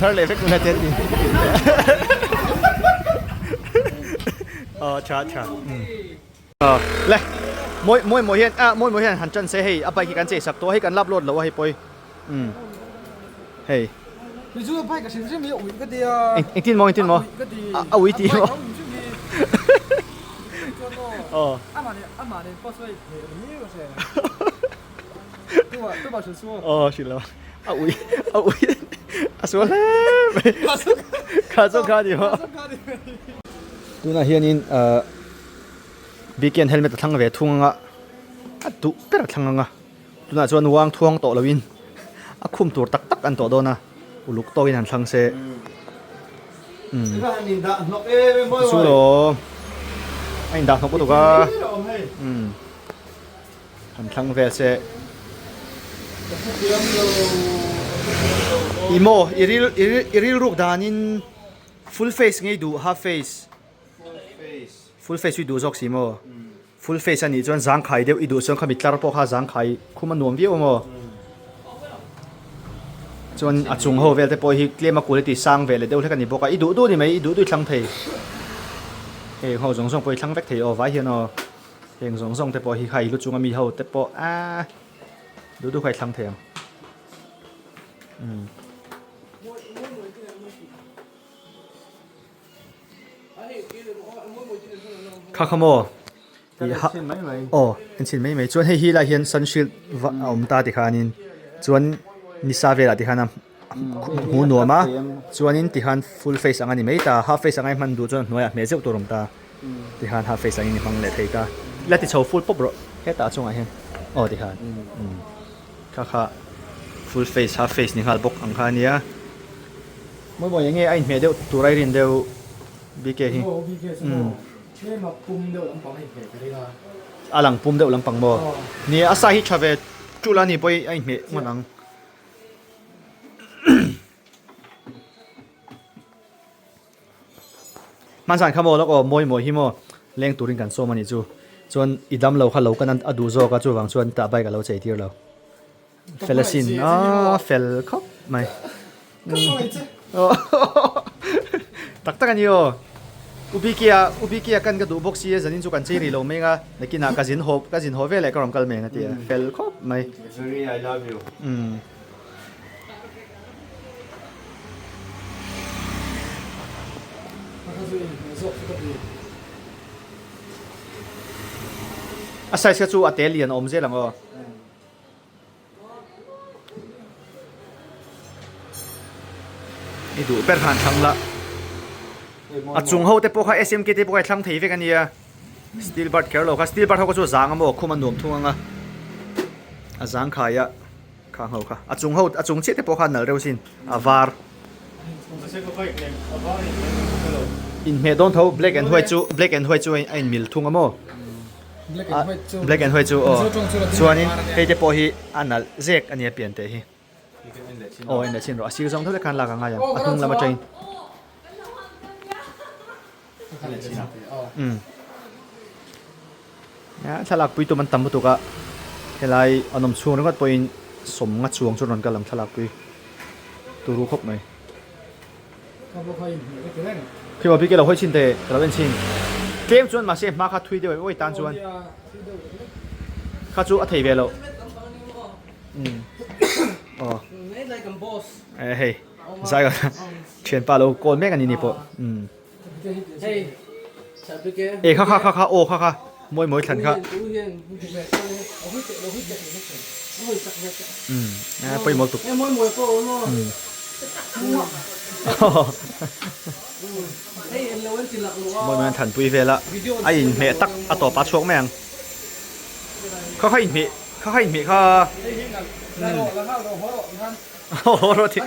Thar leh vek nula te an ti. Aw tha tha. Aw le mawi mawi mawi hian ah mawi mawi hian han ṭan se hei a bike hi kan chei sak tawh a hei kan upload lo a hei pawi umm hei. Kei chu a bike a hrim hrim hi a uih ka ti a. Eng engtin maw engtin maw? A uih ka ti. A uih ti maw? A bike a hrim hrim hi. Chuan maw. Aw. Amah nen amah nen post a inhmeh ni ka hria. Tumah tumah hrilh suh aw. Aw hrilh lo a uih a uih a sual hle mai. Kha chu kha ni maw? Tunah hianin ahh bike hian helmet a thlang ve thung anga a duh ber a thlang anga tunah chuan uang thuang tawh loin a khum tur tak tak an tawh dawn a uluk tawkin han thlang se umm chu lawm a indah hnawk lutuk a umm han thlang vel se i maw i ril i rilruk danin full face ngei duh half face. Full face i duh zawk si maw? Full face a nih chuan zangkhai deuh i duh chuan khami tlar pawh kha zangkhai khum a nuam viau a maw? Chuan a chung ho vel te pawh hi tlem a quality sang ve leh deuh hlek a ni bawk a, i duh duh ni mai, i duh duh i thlang thei. Heng ho zawng zawng pawh i thlang vek thei aw vai hian aw. Heng zawng zawng te pawh hi kha i lu chunga mi ho te pawh aaa duh duh kha i thlang thei ang. Umm. Kha kha maw ih ha aw en chhin mai mai chuan hei hi lai hian sun shield va a awm ta tikhanin chuan nisa velah tikhan a hmuh nuam a chuanin tikhan full face ang a ni mai ta half face anga i hman duh chuan a hnuaiah hmeh zeuh tur a awm ta tikhan half face angin i hmang leh thei ta la ti chho full pawp rawh hetah chungah hian aw tikhan umm kha kha full face half face ni nghal bawk ang kha a nia. Mawi mawi enge a inhmeh deuh tur a i rin deuh BK hi. Aw BK chu maw tlem a pum deuh lampang a inhmeh ka ring a. A lang pum deuh lampang maw? Nia a sa hi tha ve tul a ni pawh a inhmeh ngawt ang. Hmanzan kha maw lawk aw mawi mawi hi maw leng turin kan sawm a nih chu. Chuan i dam lo kha lo kan a duh zawk a chuvang chuan tah bike a lo chei tir lo. Fel asin a fel khawp mai. Tak tak a ni aw. Ubikia Ubikia kan ka duh bawk si a zanin chu kan chei rih lo mai anga nakinah ka zin haw ka zin haw veleh ka rawn kal mai ang a ti a fel khawp mai. Very I love you. Umm. A size kha chu a te lian a awm zel ang aw. I duh ber khan thlang la. A chung ho te pawh kha SMK te pawh kha i thlang thei vek a nia. Steel bird kher lo kha steel bird ho kha chu a zang a maw khum a nuam thung ang a. A zang khai a khang ho kha. A chung ho a chung chiah te pawh kha a nalh reuh sin a var. Inhmeh dawn tho black and white chu black and white chu a inmil thung a maw. Black and white chu aw chuanin hei te pawh hi a nalh zek a nia pian teh hi aw en leh chhin rawh a sir zawng deuh te khan lak a ngai ang a hnung lam atangin umm thlalak pui tum an tam lutuk a helai an awm chhung ringawt pawhin sawm nga chuang chu rawn kal ang thlalak pui turu khawp mai. Khi maw bike lo hawi chhin teh ka lo en chhin. Tlem chuan mahse hma kha thui deuh em awi tan chuan. Kha chu a thei ve loh. Umm aw eh hei zai ka thianpa lo call mek a ni ni pawh umm eh kha kha kha kha aw kha kha mawi mawi thlan kha umm eh pawimawh tuk umm mawi mawi an thlanpui vel a a inhmeh tak a tawp a chhuak mai ang. Kha kha inhmeh kha kha inhmeh kha haw rawh thih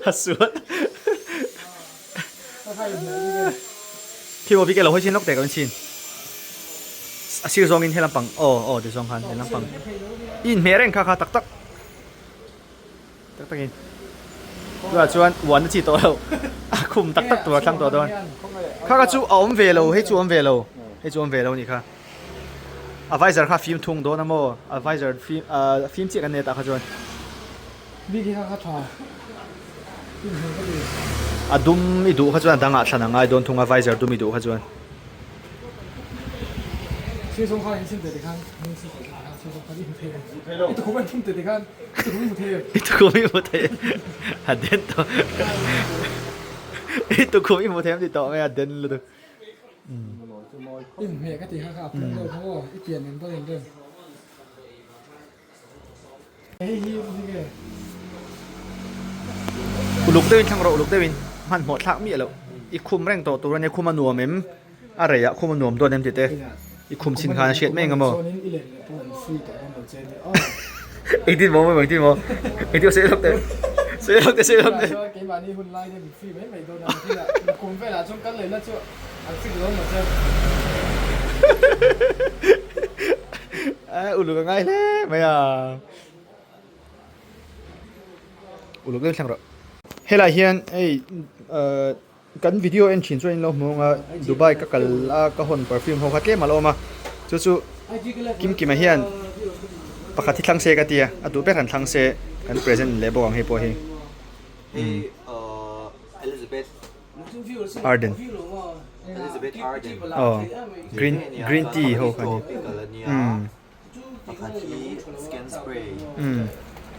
a sual khi maw bik e lo hawi chin lawk teh ka chin a sir zawngin he lampang aw aw ti zawng khan he lampang i inhmeh reng kha kha tak tak tak takin tunah chuan uan a chi tawh lo a khum tak tak tur a thlang tawh dawn kha kha chu a awm ve lo hei chu a awm ve lo hei chu a awm ve lo a nih kha a visor kha a fim thung dawn a maw a visor fim ah fim chiah kan nei a tah kha chuan a dum i duh kha chuan a dangah thlan a ngai dawn thung a visor dum i duh kha chuan. I tukhum i hmu thei a den tawh i tukhum i hmu thei em ti tawh mai a den lutuk Uluk deuhin thlang rawh uluk deuhin hmanhmawh thlak miah loh i khum reng tawh tur a nia khum a nuam em a reiah khum a nuam dawn em tite i khum chhin khan a hriat mai eng maw engtin maw engtin maw engtin maw sawi lawk teh sawi lawk teh sawi lawk teh Uluk a ngai hle mai a. Uluk deuh thleng rawh. Helai hian hei kan video en thin chuan in lo hmu ang a Dubai ka kal a ka hawn perfume ho kha tlem a la awm a chu chu Kimkima hian pakhat hi thlang se ka ti a a duh ber han thlang se kan present leh bawk ang hei pawh hi. Hei Elizabeth Arden Elizabeth Arden aw green green tea ho kha ni umm pakhat hi skin spray umm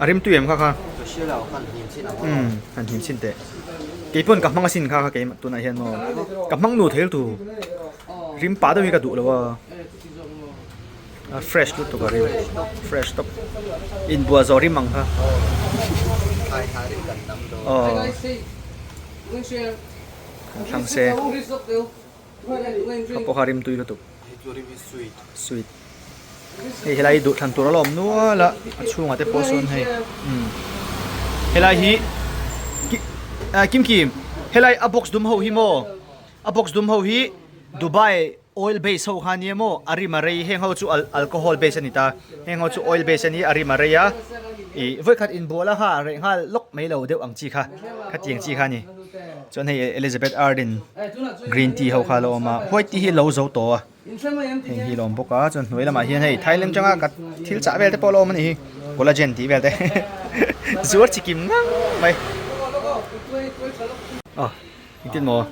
a rim tui em kha kha ka hria lo han hnim chhin ang umm han hnim chhin teh keipawn ka hmang asin kha kha keimah tunah hian maw ka hmang nu thei lutu rim pah deuh hi ka duh lo a a fresh lutuk a rim fresh tawp inbual zawh rim ang kha aw kan thlang se ka pawh kha rim tui lutuk sweet hei helai hi duhthlan tur a la awm nual a a chhungah te pawh sawn hei umm helai hi kim kim helai a box dum ho hi maw a box dum ho hi Dubai Oil base ho kha nia maw a rim a rei heng ho chu alcohol base a ni ta heng ho chu oil base a ni a rim a rei a ih vawikhat inbual a kha a reh nghal lawk mai lo deuh ang chi kha khatiang chi kha a ni chuan hei Elizabeth Arden green tea ho kha a lo awm a white tea hi lo zo tawh a heng hi a lo awm bawk a chuan hnuai lamah hian hei Thailand atanga ka thil chah vel te pawh a lo awm a ni hi collagen tih vel te zuar chi kim ngang mai aw. Engtin maw?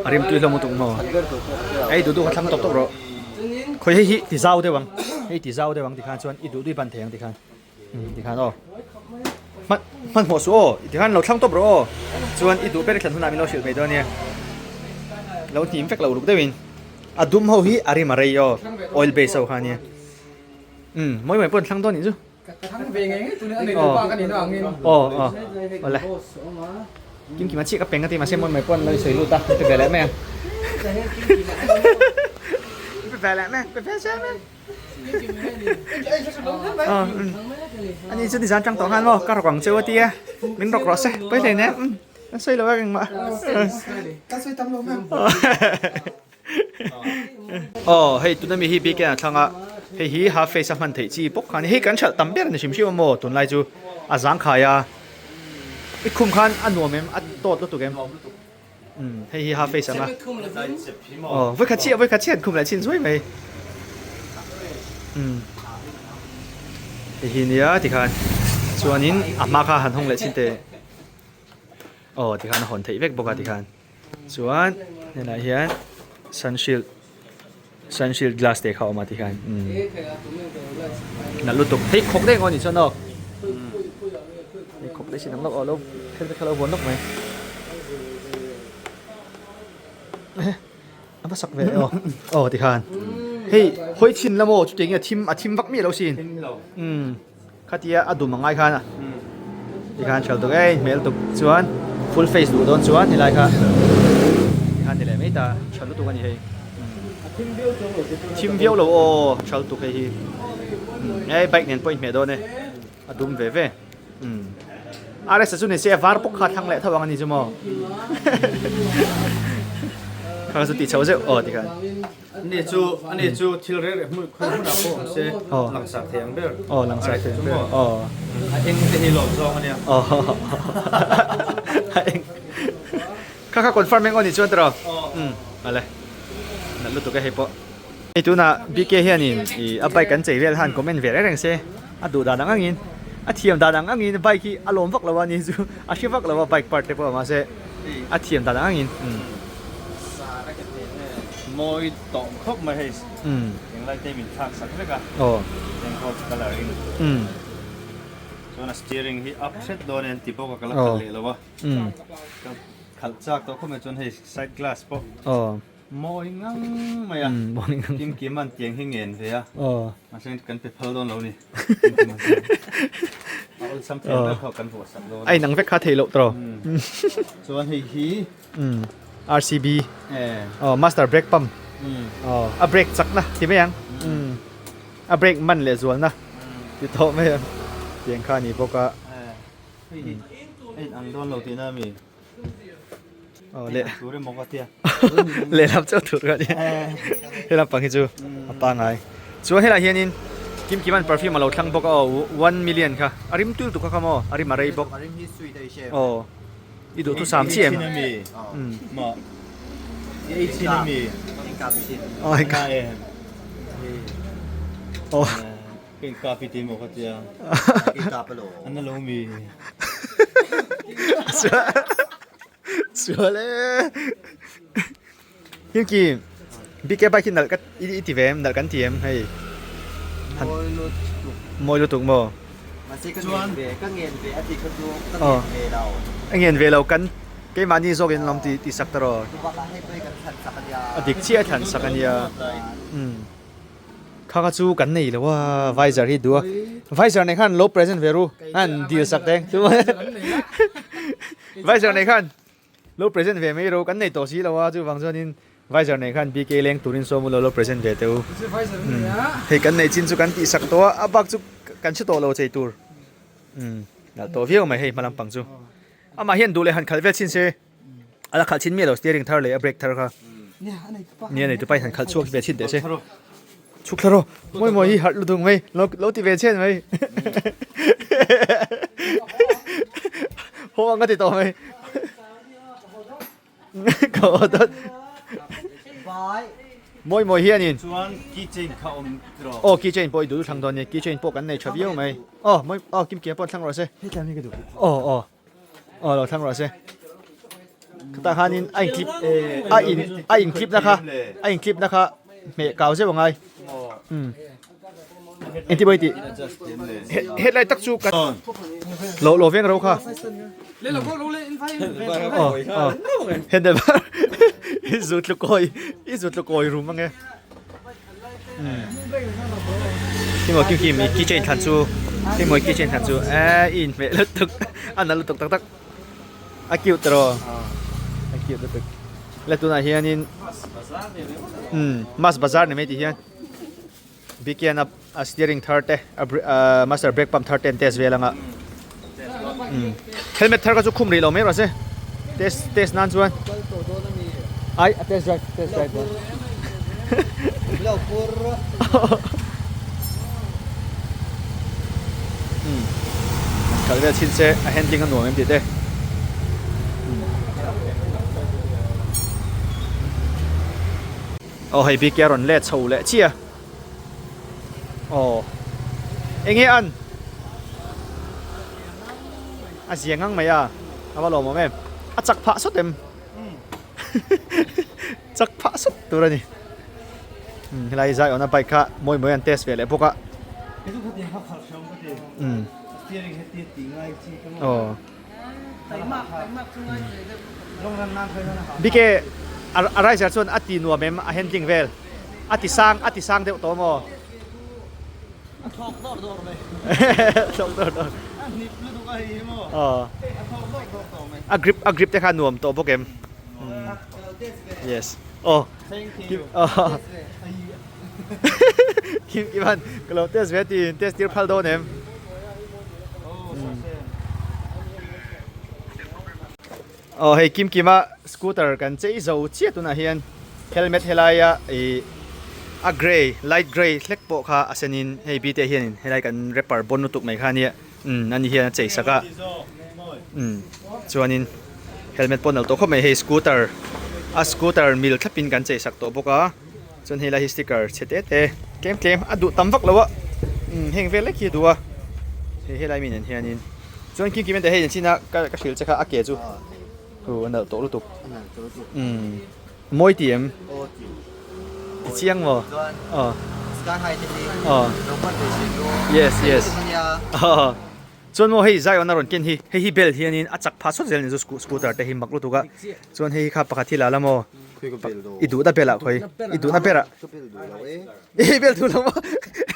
A rim tui hlawm lutuk maw? Ei duh duh kha thlang tawp tawp rawh. Khawi hei hi ti zau deuh ang. Hei ti zau deuh ang tikhan chuan i duh duh i ban thei ang tikhan. Umm tikhan aw. Hman hmanhmawh suh aw. Tikhan lo thlang tawp rawh aw. Chuan i duh ber i thlan hunah min lo hrilh mai dawn nia. Lo hnim vek lo ruk deuhin. A dum ho hi a rim a rei aw. Oil base ho kha nia. Umm mawi mawi pawh an thlang dawn nih chu. Aw aw awle kim kim a chiah ka peng a ti mahse mawi mawi pawh an lo sawi lut a pe ve leh mai ang pe ve leh mai pe ve zel mai aw ani chu nizan tang tawh khan maw ka rawk ang cheu a tia min rawk rawh se pawi hle nen an sawi lo a engmah Aw hei tuna mi hi bike a thlang a hei hi half face a hman theih chi bawk kha a ni hei kan hralh tam ber a ni hrim hrim a maw tunlai chu a zangkhai a i khum khan a nuam em a tawt lutuk em umm hei hi half face ang a aw vawikhat chiah vawikhat chiah an khum leh chin zuai mai umm hei hi nia tikhan chuanin a hma kha han hawng leh chin teh aw tikhan a hawn theih vek bawk a tikhan. Chuan hnenah hian sunshield Sunshield glass te kha a awm a tikhian umm nalh lutuk phei khawk daih ang aw ni chuan aw phei khawk daih sin ang lawk aw lo helmet kha lo vuan lawk mai a va sak ve aw aw tikhan hei hawi chhin la maw chutiang hian a thim a thim vak miah lo sin umm khatia a dum angai khan a tikhan hralh tuk ei hmel tuk chuan full face duh dawn chuan helai kha tikhan ti leh mai ta tha lutuk a ni hei thim viau lo aw tha lutuk hei hi hei bike nen pawh inhmeh dawn e a dum ve ve RS chu ni se a var pawk kha thlang leh tho ang a ni chu maw kha chu tih chho zeuh aw tikhan Ani chu ani chu thil reng reng hmun khawi hmunah pawh awm se langsar thei ang ber. Aw langsar thei ang ber aw. A eng te hi lawm zawng ania. Aw a eng kha kha confirm eng aw ni chuan tiraw. Umm ale nalh lutuk e hei pawh. Hei tunah BK hianin ih a bike an chei vel han comment ve reng reng se a duh dan ang angin a thiam dan ang angin bike hi a lawm vak lo a ni chu a hre vak lo a bike part te pawh mahse a thiam dan ang angin umm. Mawi tawh khawp mai hei englai te min thlak sak vek a eng ho colour in chuan a steering hi up hret dawn e an ti bawk a ka la khalh leh lo a ka khalh chak tawh khawp mai chuan hei side glass pawh mawi ngang mai a kim kim an tiang hi ngen ve a mahse kan pe phal dawn lo ni a awlsam thei ber kha kan vuah sak dawn a inang vek kha theih loh tawh chuan hei hi Umm RCB aw master brake pump aw a brake chak na ti mai ang umm a brake man leh zual na ti tawh mai ang tiang kha a ni bawk a hei hi a in ang dawn lo tihna a mi aw leh tur emaw ka tia lehlam chauh tur ka nia helam pang hi chu a pangai chuan helai hianin kim kiman perfume a lo thlang bawk a aw one million kha a rim tul tuk kha kha maw a rim a rei bawk aw. I duh thusam chiah em? Sual e. Himki BK bike hi nalh ka i ti ve em? Nalh kan ti em hei? Mawi lutuk maw? Mahse ka ngen ve, ka ngen ve a ti kha chu ka ngen ve lo. A ngen ve lo kan keimahni zawk in lawm ti ti sak ta rawh. Chubakah hei pawh hi kan thlan sak a nia. A dik chiah a thlan sak a nia. Umm. Kha kha chu kan nei lo a, visor hi duh a. Visor nei khan lo present ve ru, han dil sak teng. Visor nei khan Lo present ve mai ro, kan nei tawh si lo a, chuvang chuanin visor nei khan BK leng turin sawm u lo lo present ve teh u. Hei kan nei chin chu kan tih sak tawh a, a bak chu kan hre tawh lo chei tur. Umm nalh tawh viau mai hei hma lampang chu. Amah hian duh leh han khalh vel chhin se, a la khalh chhin miah lo steering thar leh a brake thar kha. Nia nei tupa in han khalh chhuak ve chhin teh se. Chhuk thla rawh, mawi mawi hi harh lutuk mai, lo lo ti ve chhen mai. Haw ang ka ti tawh mai. Ka haw dawt. Mawi mawi hianin. Chuan keychain kha awm rawh. Aw keychain pawh i duh thlang dawn nia, keychain pawh kan nei tha viau mai. Aw mawi aw Kimkia pawh thlang rawh se. Aw aw. Aw lo thlang rawh se. Khata khanin a in clip a in a in clip na kha a in clip na kha hmeh kau zeuh angai. Um. Engti pawh i tih? Headlight tak chu ka lo lo veng ro kha. Aw aw handle bar i zu tlu kawi i zu tlu kawi rum ange. Hei kim kim i keychain thlan chu hei mawi keychain thlan chu eee i inhmeh lutuk a nalh lutuk tak tak a cute tiraw a cute lutuk le tunah hianin umm mas bazar ni mai tih hian bikian a steering thar te a master brake pump thar te an test vel anga umm helmet thar kha chu khum rih lo mai rawh se test test nan chuan ai a test drive test drive dawn umm kal vel chhin se a handling a nuam em tih te aw hei bike a rawn let chho leh chiah a. Aw enge an a zia ngang mai a a va lawm awm em a chak phah sawt em chak phah sawt tur a ni. Umm helai zai awna bike kha mawi mawi an test ve leh bawk a. Kei chu khatiang kha khalh hreawm ka ti. Umm. Steering he ti tih ngai chi ka maw. Aw. Long run nan phei nan a hah. Bike a riser chuan a ti nuam em a handling vel a ti sang a ti sang deuh tawh maw? A thawk dawr dawr mai. Thawk dawr dawr. A hnip lutuk a hei hi maw? Aw. A thawk dawr dawr tawh mai. A grip a grip te kha nuam tawh bawk em? Yes. Aw. Thank you. Aw. Kim Kiman ka lo test ve tiin test tir phal dawn em? Aw hei Kim Kima scooter kan chei zo chiah tunah hian helmet helaia ih a grey light grey hlek pawh kha a sen in hei bite hianin helai kan rapper bawn lutuk mai kha ania umm ani hian a chei sak a umm chuanin helmet pawh nalh tawh khawp mai hei scooter a scooter mil thlapin kan chei sak tawh bawk a. Chuan helai hi sticker chhe te te tlem tlem a duh tam vak lo a umm heng vel lek hi a duh a hei helai mi nen hianin chuan kim kim ente hei chin a ka ka hrilh che kha a ke chu hu a nalh tawh lutuk umm mawi ti em ti chiang maw aw aw yes yes aw chuan maw hei Zion a rawn ken hi hei hi bel hianin a chak phah sawt zel a ni chu scooter te hi mak lutuk a chuan hei hi kha pakhat hi la la maw. I duhna ber ah khawi i duhna ber ah i bel duh lo maw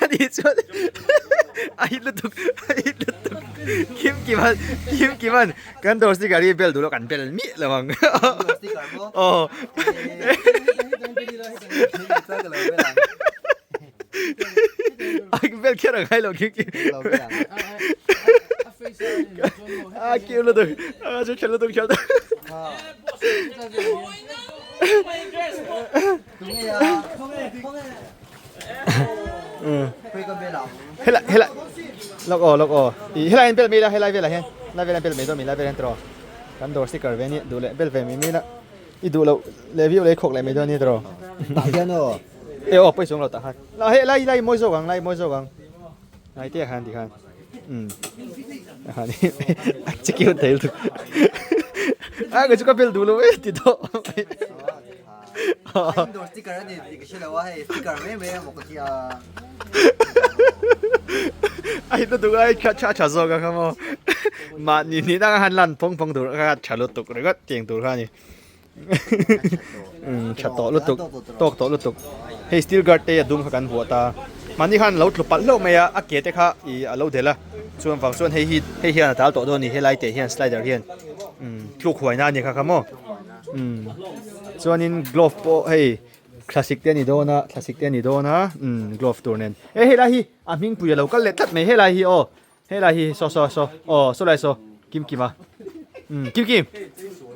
ani chuan a hit lutuk a hit lutuk kim kiman kim kiman kan dawr sticker hi bel duh lo kan bel miah lo ang aw a bel kher ang hai lo kim kim a kim lutuk a chu tha lutuk tha lutuk. Helai helai lawk aw lawk aw ih helai hian bel mai ila helai velah hian helai velah hian bel mai dawn mi helai velah hian tiraw kan dawr sticker ve ania duh leh bel ve mai mai ila i duh loh leh viau leh i khawk leh mai dawn ania tiraw e aw pawi chuang lo tah khan hei lai lai mawi zawk ang lai mawi zawk ang. Ngai te khan ti khan um khan a che cute thei lutuk a ka chu ka bel duh lo e ti tawh Indoor sticker ani tih ka hre lo a hei sticker mai mai emaw ka tia. A hit lutuk a tha tha tha zawk a kha maw mahni ni dang han lan phawng phawng tur kha tha lutuk ringawt tiang tur kha a ni. Tha tawh lutuk tawk tawh lutuk hei steel guard te a dum kha kan vuah ta mahni khan lo tlu palh hlauh mai a a ke te kha ih a lo del a chuan vang chuan hei hi hei hian a tal tawh dawn a ni helai te hian slider hian umm tluk huai na a ni kha kha maw umm chuanin glove pawh hei thlasik te a ni dawn a thlasik te a ni dawn a umm glove tur nen e helai hi a hmingpui a lo kal leh tlat mai helai hi aw. Helai hi saw saw saw aw saw lai saw kim kim a um kim kim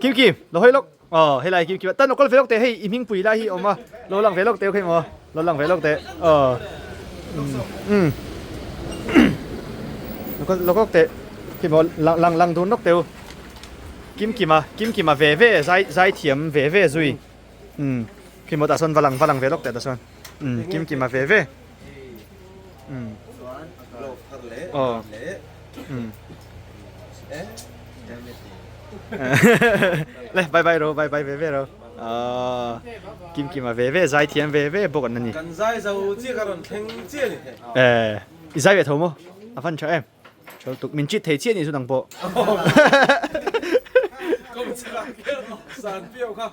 kim kim lo hawi lawk aw helai kim kim a tan lo kal ve lawk teh hei i hmingpui lai hi awm a lo lang ve lawk teh ok maw lo lang ve lawk teh aw um um lo kal lo lawk teh khi maw lang lang lang dun lawk teh u kim kim a kim kim a ve ve zai zai thiam ve ve zui um khi maw tah sawn va lang va lang ve lawk teh tah sawn um kim kim a ve ve. Le bye bye ro bye bye ve ve ro kim kim a ve ve zai thiam ve ve bawk an ani kan zai zo chiah ka rawn thleng chiah ani eh i zai ve tho maw a van tha em tho tuk min chit thei chiah ni chu nang pawh kom chak san piau kha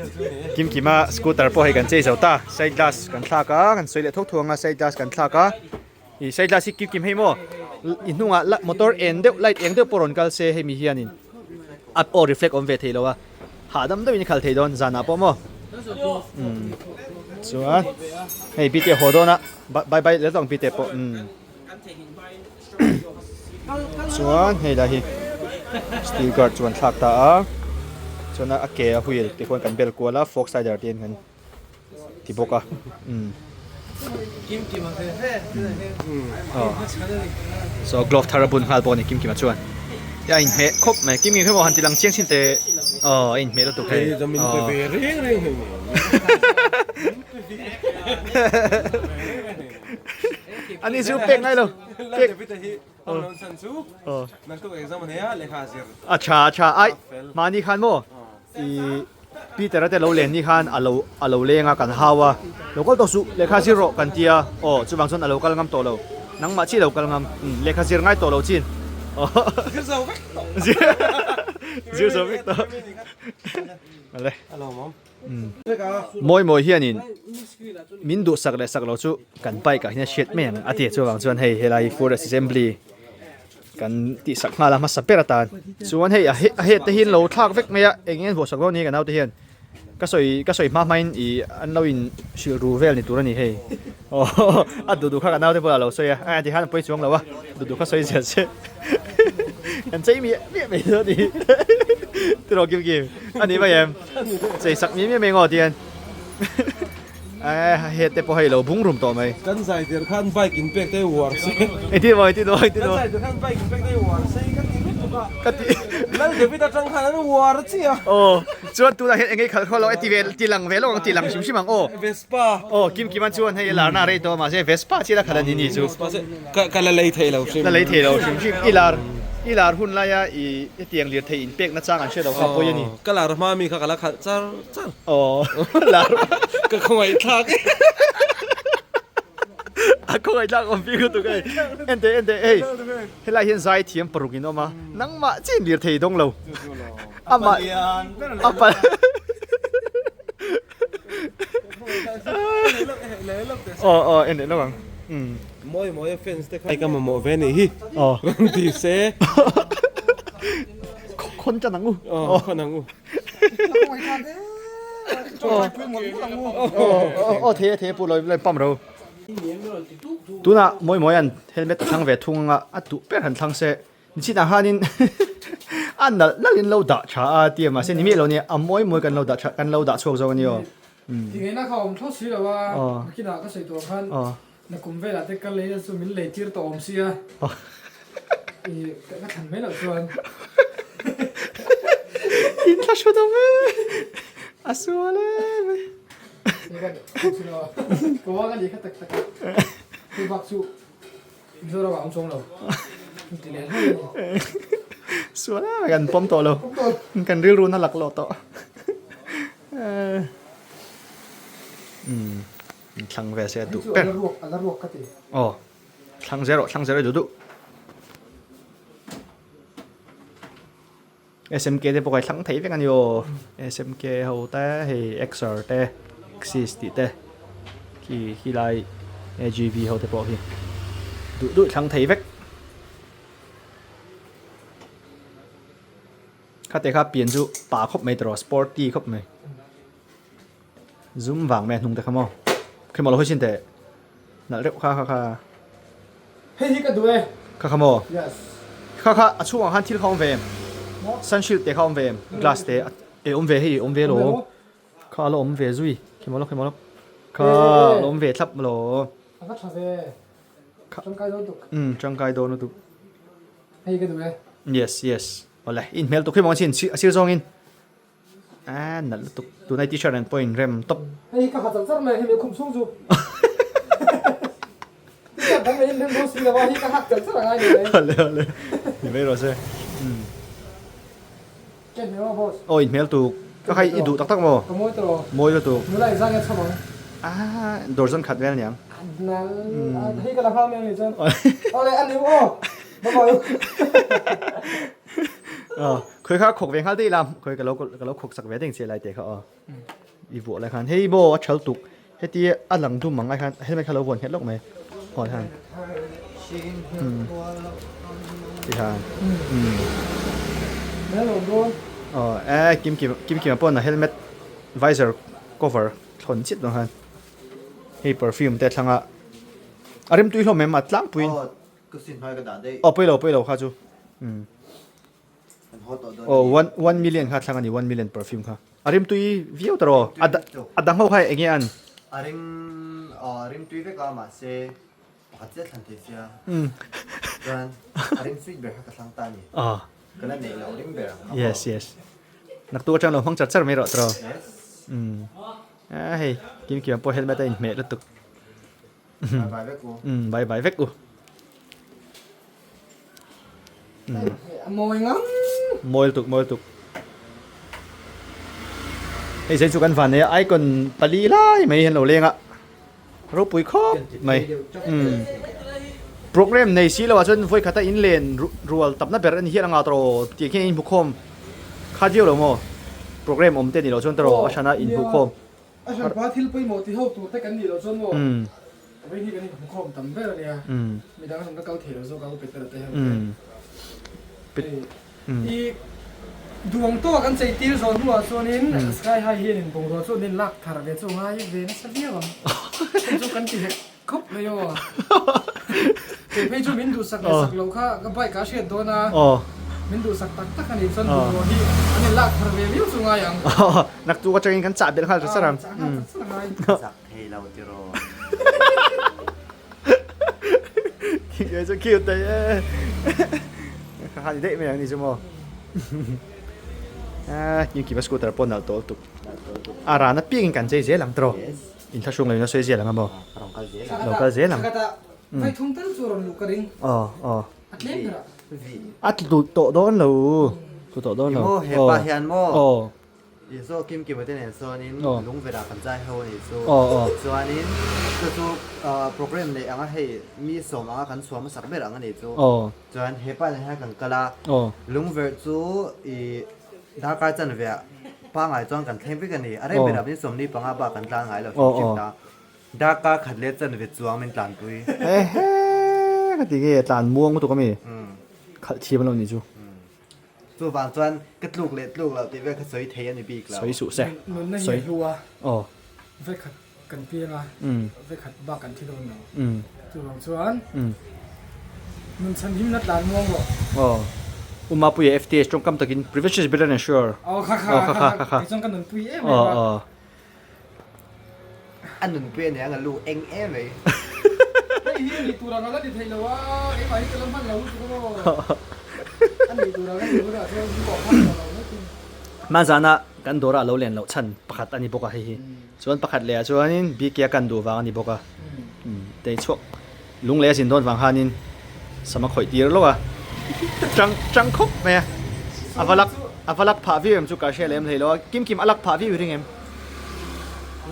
30 Kim Kima scooter pawh hei kan chei zo ta side glass kan thlak a kan sawi leh thawk thuang a side glass kan thlak a ih side glass hi Kim Kim hei maw i hnungah motor eng deuh light eng deuh pawh rawn kal se hemi hianin a aw reflect awm ve thei lo a hahdam deuhin i khal thei dawn zanah pawh maw umm chuan hei bike haw dawn a bye bye leh tawh ang bike pawh umm. Chuan hei lai hi steel guard chu an thlak ta a chuan a ke a wheel te khuan kan bel kual a fork slider te in kan ti bawk a umm so glove thar a bun nghal bawk a ni kim kima chuan a inhmeh khawp mai kim kim emaw han ti lang chiang chin teh aw a inhmeh lutuk hei aw. Ani chu pek ngai lo. Pek. A tha a tha ai mahni khan maw. I Peter a te lo len ni khan a lo a lo leng a kan hau a, lo kal tawh suh lehkha zir rawh kan ti a, aw chuvang chuan a lo kal ngam tawh lo, nangmah chiah lo kal ngam, umm lehkha zir ngai tawh lo chin aw Zir zo vek tawh. Zir zo vek tawh. Ale. Umm mawi mawi hianin min duhsak leh sak lo chu kan bike ah hian a hriat mai ang a ti chuvang chuan hei helai hi forest assembly Kan tihsak nghal a hmasa ber atan chuan hei a a het te hi an lo thlak vek mai a eng nge an vuahsak dawn ni ka naute hian ka sawi ka sawi hma hmain ih an lo in hrilh ru vel ni tur a ni hei aw a duh duh kha ka naute bulah a lo sawi a a tikhan a pawi chuang lo a duh duh kha sawi zel se kan chei miah miah mai dawn a ni tiraw kim kim a ni mai em chei sak miah miah mai ngaw tihian. Eh he te pawh hei lo bung rum tawh mai. Kan zai der khan bike in pek te uar se. Engtin maw engtin maw engtin maw. Kan zai der khan bike in pek te uar se ka ti lutuk a. Ka ti. Lal David atang khan an uar chiah. Aw chuan tunah hian engei khalh khaw lo e ti ve ti lang ve lawk ang ti lang hrim hrim ang aw. Vespa. Aw Kim Kiman chuan hei larna a rei tawh a mahse Vespa chiah la khalh a ni ni chu. Vespa chiah ka ka la lei thei lo hrim. La lei thei lo hrim hrim i lar i lar hun laia i hetiang lirthei in pek nachang an hre lo kha pawi a ni. Ka lar hma mi kha ka la khalh char char. Aw lar Ka khawngaih thlak e. A khawngaih thlak awm bik lutuk hei. Ente ente hei helai hian zai thiam paruk in awm a nangmah chiah in lir thei dawng lo. Amah a pa Aw aw en leh lawk ang. Umm. Mawi mawi a fans te kha ka mamawh ve nih hi. Aw. Rawn ti se. Khawn tan ang u. Aw khawn ang u. Aw thei a thei a pu lawi pam ro. Tunah mawi mawi an helmet a thlang ve thung anga a duh ber han thlang se nichin ah khanin a nalh nalh in lo dah tha a tia mahse ni miah lo nia a mawi mawi kan lo dah tha kan lo dah chhuak zawk a ni aw. Tingeina kha awm thlawt si lo a nakinah ka sawi tur khan Nakum velah te ka lei na chu min lei tir tawh awm sia i ka thlan mai loh chuan. In thla hru deuh e a sual em e. Ka wang a ni kha tak tak a hei bak chu Mizoram ah awm chuang lo ti leh hlauh a ni. Sual em e kan pawm tawh lo kan rilru na laklawh tawh. Umm. Thlang ve se a duh ber. Aw thlang zel rawh thlang zel rawh duh duh. SMK te pawh kai thlang thei vek a ni aw. SMK ho te hei XR te Axis tih te khi khi lai AGV ho te pawh khi duh duh thlang thei vek. Khate kha pian chu pa khawp mai tawh sporty khawp mai. Zum vang mai a hnung te kha maw khi maw lo hawi chin teh nalh reuh kha kha kha. Hei hi ka duh e. Kha kha maw? Yes. Kha kha a chhungah khan thil kha awm ve em? Sunshield te kha awm ve em? Glass te e awm ve hei awm ve lo. Kha a la awm ve zui khi maw lo khi maw lo kha a la awm ve thlap maw lo. A va tha ve. Tangkai dawn tuk. Umm tangkai dawn lutuk. Hei ka duh e. Yes yes awle inhmel tuk hi maw chin a sir zawngin. A nalh lutuk tunai t-shirt nen pawh in rem tawp. Hei ka ha char char mai hemi khum chhung chu. T-shirt dang leh in rem dawn si lo a hei ka hak char char angai ni mai. Awle awle ni mai rawh se. Umm. Ken hmel maw boss? Aw in hmel tuk. Ka khai i duh tak tak maw? Ka mawi tawh. Mawi lutuk. Nula i zang nge chhawm ang? A dozen khat vel niang. Nal hei ka la nghal mai ang ni chuan. Awle a ni aw. Bye bye. Khawi kha khawk ve nghal daih la, khawi ka lo ka lo khawk sak ve deng che lai te kha aw. I vuah lai khan hei maw a thal tuk heti a lang dum ang lai khan helmet kha lo vuan nghet lawk mai aw khan ti khan aw e kim kim kim kim pawh na helmet visor cover thlawn chiat dawn khan hei perfume te thlanga a rem tui hlawm em a tlangpuiin. Ka sin hnuai ka dah daih. Aw pawi lo pawi lo kha chu. Umm. Kan haw tawh dawn. Aw one one million kha thlang a ni one million perfume kha. A rim tui viau ta rawh. A a dang ho kha eng nge an? A rim aw a rim tui vek a mahse pakhat chiah thlan thei sia. Umm. Chuan a rim sweet ber kha ka thlang ta a ni. Aw. Ka la neih loh rim ber ang kha. Yes yes. Naktuk atang lo hmang char char mai rawh tawh. Yes. Umm. A hei kim kim pawh helmet a inhmeh lutuk. Bye bye vek u. Umm bye bye vek u. A mawi ngam. Mawi lutuk mawi lutuk. Hei zai chu kan van nei a icon pali lai mai hian lo leng a ropui khawp mai umm program nei si lo ah chuan vawi khata in len rual tapna ber a ni hian anga tawh tih khian in hmukhawm kha viau lo maw program awm te ni loh chuan tawh a hrana in hmuhkhawm. A hran pa thil pawimawh ti ho tur te kan nih loh chuan maw vawi hi kan inhmukhawm tam ber a nia midang an la kal thei lo zawk a u Petera te ho te hei i duang tawk an chei tir zawh hnuah chuanin Sky High hian in bungrua chu an in lak thar ve chu ngai ve nasa viau ang hei chu kan ti hek khawp mai aw kei phei chu min duhsak leh sak loh kha ka bike ah a hriat dawn a min duhsak tak tak a nih chuan bungrua hi an in lak thar ve viau chu ngai ang. Naktuk atangin kan chah belh nghal ta char ang. Chah nghal ta char ngai. Zak thei lo tiraw. Khi chu cute thei e. Kha kha ni daih mai ang ni chu maw. A kim kim a scooter pawh nalh tawh lutuk. A rana piangin kan chei zel ang tiraw. Inthlahrung lo in a sawi zel ang a maw? Rawn kal zel ang. Lo kal zel ang. Thakata vai thum tal chu rawn luh ka ring. Aw aw. A tlem ber ah. A tlu tawh dawn lo. Tlu tawh dawn lo. Maw hepa hian maw. Aw. Isua kim kim te nen sawnin lungverh ah kan zai ho a nih chu. Aw aw. Chuanin chu chu program neih anga hei mi sawm anga kan chhuah hmasak ber ang a nih chu. Aw. Chuan hepa nen hian kan kal a. Aw. Lungverh chu i Darkar chanve ah pangai chuan kan thleng vek a ni. A rem berah min 45 bak kan tlan ngai lo hrim hrim ta. Darkar khat leh chanve chuang min tlanpui. Ehe ka ti nge tlan muang lutuk ami khalh thiam lo ni chu. Chuvang chuan ka tluk leh tluk loh tih vel kha sawi thei a ni bik lo. Sawi suh se. Nunna hi a hlu a. Vekhat kan piang a, vekhat bak kan thi dawn lo. Chuvang chuan nun chhan himna tlan muang rawh. Aw. U Mapuia FTH tawngkam takin prevention is better than sure. Aw kha kha kha kha kei chuan ka nunpui em em a. A nunpui a nia nga lu eng em mai. Hei hi a nih tur ang a la ni thei lo a, keimah hi ka la hman lo lutuk a maw. A nih tur ang a nih hunah chuan min bawh phak tawh lo mai thung. Hmanzana kan dawrah a lo len loh chhan pakhat a ni bawk a hei hi. Chuan pakhat leh ah chuanin BK a kan duh vang a ni bawk a. Tei chhuak lung leh a zin dawn vang khanin sam a khawih tir lawk a. Chang chang khawp mai a. A va lak a va lak phah viau em chu ka hria lem hlei lo a. Kim kim a lak phah viau i ring em?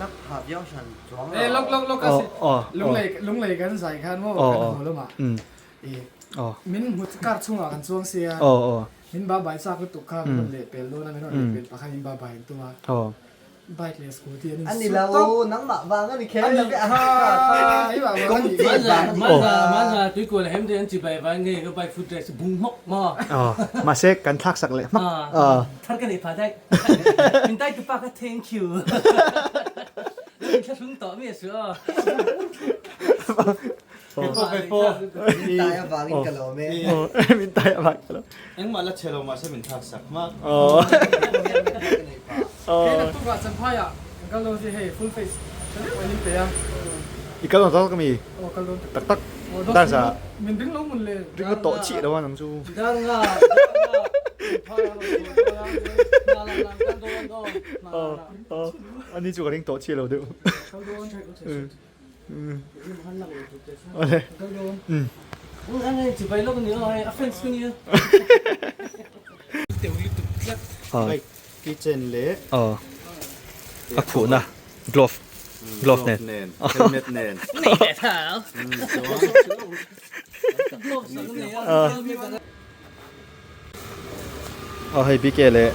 Lak phah viau hran chuang lo. E lawk lawk lawk a si. Lunglei lunglei kan zai khan maw kan haw lamah. I min hmu kar chhungah kan chuang sia. Min ba bai chak lutuk kha min rawn leh pel dawn a min rawn leh pel pakhat in ba bai an tum a. Bike leh scooty an in su tawp. Nangmah vang a ni kher lo ve a kawng chet vang a ni. Manza tuikual hem te an chi bai vang nge ka bike foot rest bung hmawk maw. Mahse kan thlak sak leh hmak. Thar ka neih phah daih. Min tai tu pa kha thank you. Min thlahrung tawh mi a su aw. Min tai avangin ka lawm e. Min tai avangin ka lawm. Engmah la chhe lo mahse min thlak sak hmak. Kei naktuk ah Champhai ah kan kal dawn si hei full face tha deuh in in pe a. I kal dawn tak tak ami? Aw kal dawn tak tak. Tak tak. Min ring lo mun le. Ring lo tawh chiah lo a nang chu. Dar nga dar nga Champhai ah rawn chhuah dawn a hna lam lam kal dawn aw hna lam. Ani chu ka ring tawh chiah lo deuh. Kal dawn. Kitchen leh a khuhna glove glove nen helmet nen Aw hei BK leh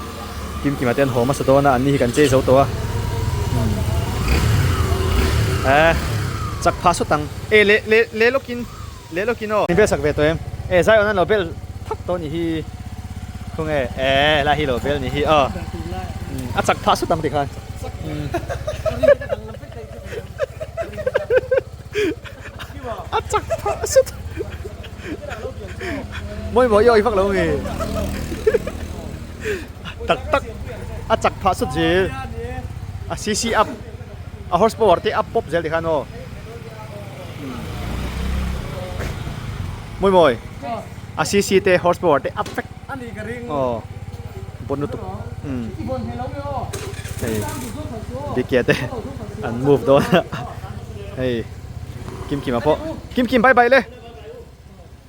Kimkima te an haw hmasa dawn a an ni hi kan chei zo tawh a eh chak phah sawt ang e leh leh leh lawkin leh lawkin aw in bel sak ve tawh em e Zion an lo bel thak tawh a nih hi khaw nge e helai hi lo bel a nih hi aw a chak phah sawt ang tikhan a chak phah sawt. Mawi mawi awi vak lo mi tak tak a chak phah sut zel a cc up a horse power te up pawp zel tikhan aw mawi mawi a cc te horse power te up vek aw bon lutuk hei bikia te an move dawn a hei kim kima pawh kim kim bye bye le.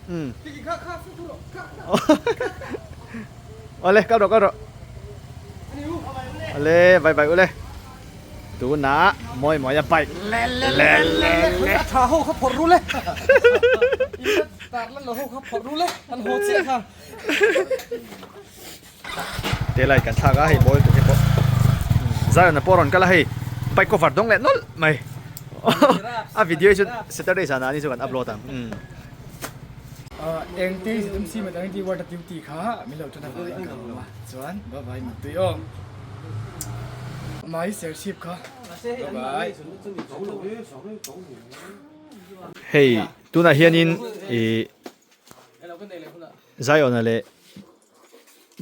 Umm. Awle kal rawh kal rawh. Awle bye bye ule. Tunah mawi mawia bike le le le le A tha ho kha phawrh ru le. In la tar lan lo ho kha phawrh ru le. An haw chiah kha. Te lai kan thlak a hei bawl te pawh Zion a pawh rawn kal a hei bike cover dawng leh nawlh mai a video hi chu Saturday zanah ni chu kan upload ang umm. Eng te ZMC maternity ward a duty kha min lo tan avangin ka lawm a chuan bye bye Muttui aw Mai serchhip kha bye bye. Hei tunah hianin ih Zion-a leh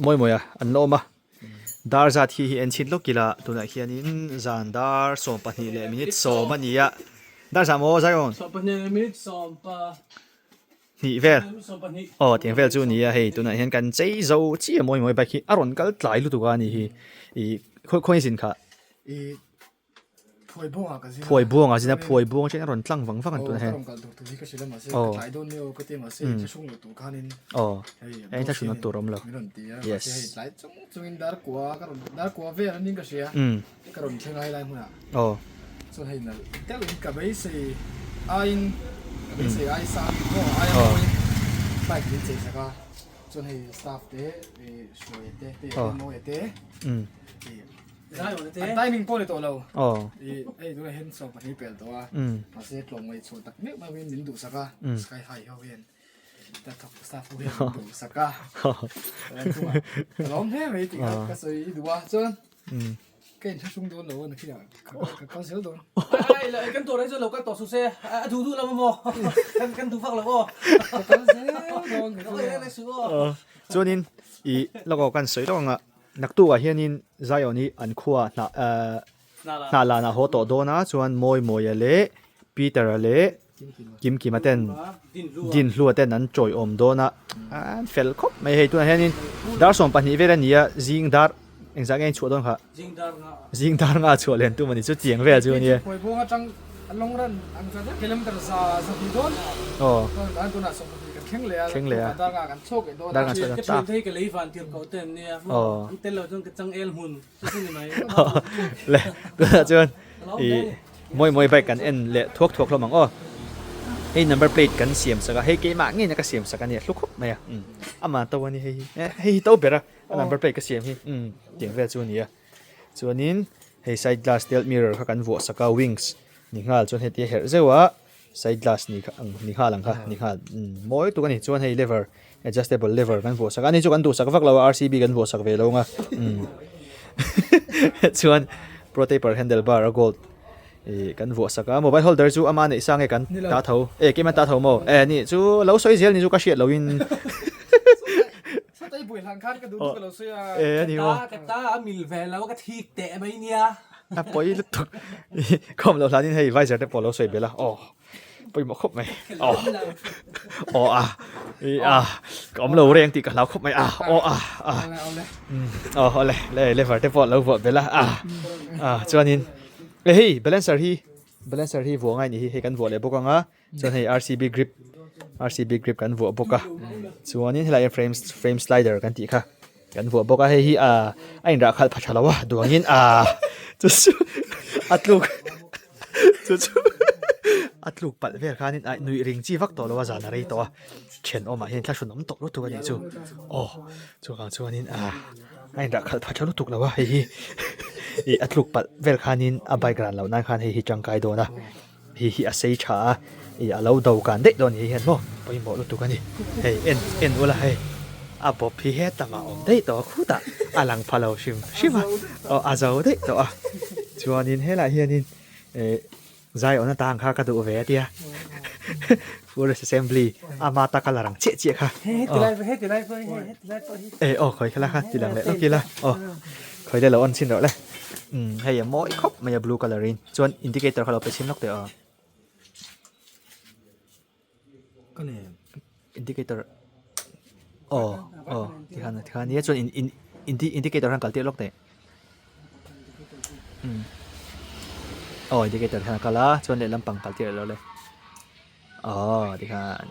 Mawimawia an la awm a, dar zat hi hi en chhin lawk ila tunah hianin zan dar 12 leh minute 10 a ni a, dar zah maw Zion? Hnih vel aw tiang vel chu a ni a hei tunah hian kan chei zo chiah Mawimawi bike hi a rawn kal tlai lutuk a ni hi ih khawi zin khah? Phuai buangah ka zin a. Phuai buangah zin a, phuai buang atangin a rawn tlang vang vang an tunah hian. Aw, ka rawn kal tur tur hi ka hrilh a mahse ka tlai dawn nia aw ka ti a mahse thla hrung lo tur khanin Aw, hei eng thla hrung tur a awm lo. Min rawn ti a mahse hei tlai chung chungin dar kua ka rawn dar kua vel a ning ka hria ka rawn thleng a helai hmunah. Aw. Chuan hei nalh deuhin ka beisei aiin ka beisei ai sang maw aia mawiin bike min chei sak a chuan hei staff te hruaia te te mawi te An timing pawh ni tawh lo. I hei tunah hian 12 pel tawh a. Mahse tlawmngaih chhuah tak meuh meuhin min duhsak a. Sky High ho hian ta thawk staff ho hian min duhsak a. Ka lawm hle mai tih kha ka sawi i duh a. Chuan ka inthlahrung dawn lo a nakhinah ka kal zel dawn. Ai la kan tur ai chuan lo kal tawh suh se. A duh duh lo maw? Kan duh vak lo aw. Ka kal zel dawn. Lo kal reng reng suh aw. Chuanin i lawk aw kan sawi lawk ang a. Naktukah hianin Zion hi an khua hnah eh hnah lanah haw tawh dawn a, chuan Mawimawia leh Peter-a leh Kimkima ten Dinhlua ten an chawiawm dawn a, an fel khawp mai hei tunah hianin dar 12 vel a ni a, zing dar engzah nge a inchhuah dawn kha? Zing dar nga chhuah len tum a ni chu chiang vel chu a nia. Phuai buang atang long run ang chuan zel kilometer za za hnih dawn. Aw. Chuan tunah 12 kan thleng leh a. Thleng leh a. Dar nga kan chhuak leh dawn a. Dar nga chhuak Ka thian thei ka lei van tir ko te an nia. Aw. An tel lo chuan ka chang el hmun chu chu ni mai. Le tunah chuan i mawi mawi bike kan en leh thuak thuak hlawm ang aw. Hei number plate kan siam sak a, hei keimah ngei na ka siam sak a nia hlu khawp mai a. Ama to a ni hei hi. Hei hi to ber a. A number plate ka siam hi umm tiang vel chu a ni a chuanin hei side glass tilt mirror kha kan vuah sak a wings ni nghal chuan heti a herh zeuh a side glass ni kha ang ni nghal ang kha ni nghal umm mawi tuk a ni chuan hei lever adjustable lever kan vuah sak a ani chu kan duhsak vak lo a R_C_B kan vuah sak ve lo ang a umm chuan pro taper handle bar a gold ih kan vuah sak a mobile holder chu ama neih sa nge kan ta tho e keimah ta tho maw e ni chu lo sawi zel ni chu ka hriat loh in. Sawtei buai hlan khan ka duh duh ka lo sawi a. E a ni maw? Ka ta a mil ve lo ka thik teh mai nia. A pawi lutuk. Khawm lo hlanin hei visor te pawh lo sawi belh a. Aw pawimawh khawp mai. Aw aw a i a ka awm lo reng tih ka hlau khawp mai a aw a a aw awle le lever te pawh lo vuah belh a a a chuanin e hei balancer hi balancer hi vuah ngai ni hi hei kan vuah leh bawk ang a. Chuan hei RCB grip RCB grip kan vuah bawk a chuanin helai hian frame frame slider kan tih kha kan vuah bawk a hei hi ah a inrah khalh pha tha lo a duangin ah chu chu a tluk chu chu a tluk palh vel khanin ah nuih ring chi vak tawh lo a zan a rei tawh a thenawmah hian thlahrun awm tawh lutuk a nih chu aw chuvang chuanin ah a inrah khalh pha tha lutuk lo a hei hi ih a tluk palh vel khanin a bike ran loh nan khan hei hi tangkai dawn a. Hei hi a sei tha a, ih a lo do kan daih dawn ni hian maw pawimawh lutuk a ni. Hei en en ula hei a bawp hi hetah mah awm daih tawh a khutah a lang pha lo hrim hrim a, aw a zo daih tawh a. Chuanin helaiah hianin eh zai awmna tang kha ka duh ve a tia Forest Assembly ama ta colour ang chiah chiah kha. Eh aw khawi khala kha ti lang leh lawk ila aw khawi le lo on chhin rawh le. Umm hei a mawi khawp mai a blue colour in. Chuan indicator kha lo pe chhin lawk teh aw. Indicator aw aw tikhan tikhan nia chuan in in indi indicator khan kal tir lawk teh. Umm aw indicator khan a kal a chuan lehlam pang kal tir leh lo le. Aw tikhan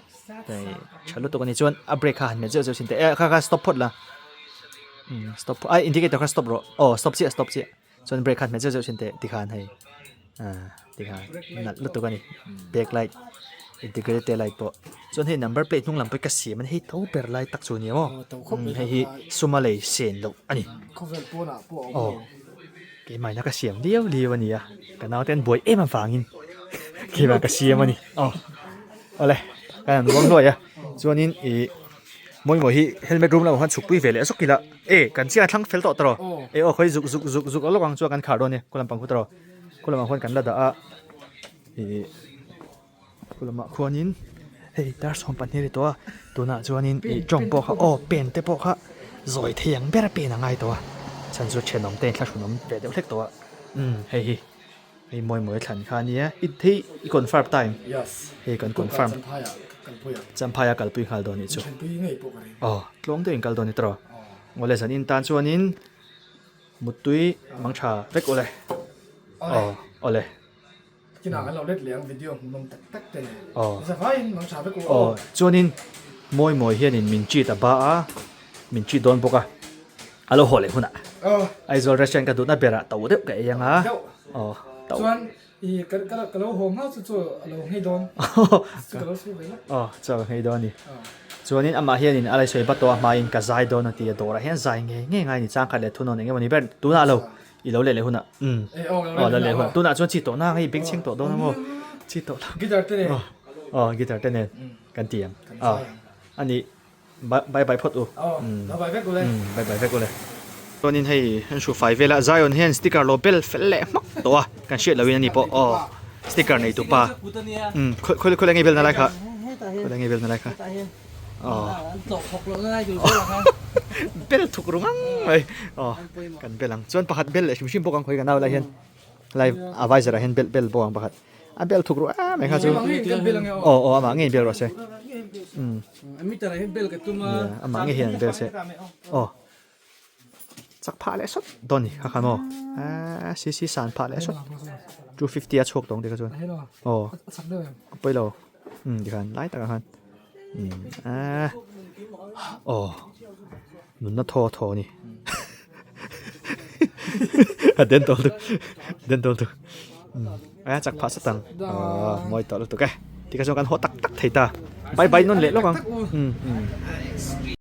hei tha lutuk a ni chuan a brake kha han hmet zeuh zeuh thin teh e kha kha stop phawt la. Umm stop ai indicator kha stop rawh aw stop chiah stop chiah. Chuan brake khan hmet zeuh zeuh thin teh tikhan hei ah tikhan nalh lutuk a ni back light integrated tail light pawh chuan hei number plate hnung lam pawh hi ka siam a ni hei to ber lai tak chu a ni maw hei hi suma lei sen loh a ni aw keimahina ka siam viau liu a ni a ka naute an buai em avangin keimah ka siam a ni aw awle kan han ruang hluai a chuanin ih. Mawimawii hi helmet room lamah khan chhukpui ve leh zawk ila e kan chiang a thlang fel tawh tawh e aw khawi zuk zuk zuk zuk lawk ang chuan kan khar dawn e khaw lampang khu tawh khaw lamah khuan kan la dah a ih khaw lamah khuanin hei dar 12 a ni tawh a tunah chuanin ih tawng pawh kha aw pen te pawh kha zawi thei ang ber a pen a ngai tawh a chhan chu thenawm te thlahrunawm ve deuh hlek tawh a umm hei hi. Hei mawi mawi thlan kha ania i hei i confirm ta em? Yes. Hei kan confirm. Champhai ah kalpui ang. Champhai ah kalpui nghal dawn nih chu. Thenpui ngei pawh ka ring. Aw tluang deuh in kal dawn ni tawh. Ngawle zan in tan chuanin muttui mang tha vek awle. Aw awle. Kinah kan lo let leh ang video hmuhnawm tak tak te nen. Aw. Zavaiin mang tha vek u. Aw chuanin mawi mawi hianin min cheat a ba a min cheat dawn bawk a. A lo haw leh hunah Aizawl restaurant ka duhna berah to deuh ka ei ang a. Aw to. Chuan i ka ka ka lo haw hma chu chu a lo nghei dawn. Chu ka lo sawi ve la. Aw chu a nghei dawn a ni. Chuanin amah hianin a lo sawi bat tawh a hmain ka zai dawn a ti a dawrah hian zai ngei ngei ngai a ni chang khat leh thunawn eng emaw ni ber tunah lo i lo leh leh hunah umm aw lo leh hunah tunah chuan chi tawh na hei bengchheng tawh dawn a maw chi tawh lo. Guitar te nen. Aw guitar te nen kan ti ang. Aw a nih. Bye bye phawt u. Bye bye vek ule. Bye bye vek ule. Chuanin hei an hru fai vel a Zion hian sticker lo bel fel leh hmak tawh a kan hriat lohin ani pawh aw sticker nei tu pa umm khawi khawi nge bel na lai kha khawi nge bel na lai kha aw bel thuk ru ngang mai aw kan bel ang chuan pakhat bel leh hrim hrim bawk ang khawi kan au lai hian lai a visor ah hian bel bel bawk ang pakhat a bel thuk ru em mai kha chu aw aw amah ngei bel rawh se umm. Amah ngei hian an bel se aw chak phah leh sawt dawn ni kha kha maw aaa cc san phah leh sawt 250 a chhuak tawng te kha chuan aw a pawi lo umm tikhan lai takah khan umm aaa aw nunna thaw thaw a ni a den tawh lutuk den tawh lutuk umm a chak phah sat ang aw mawi tawh lutuk e tikha chuan kan haw tak tak thei ta bye bye nawn leh lawk ang umm umm.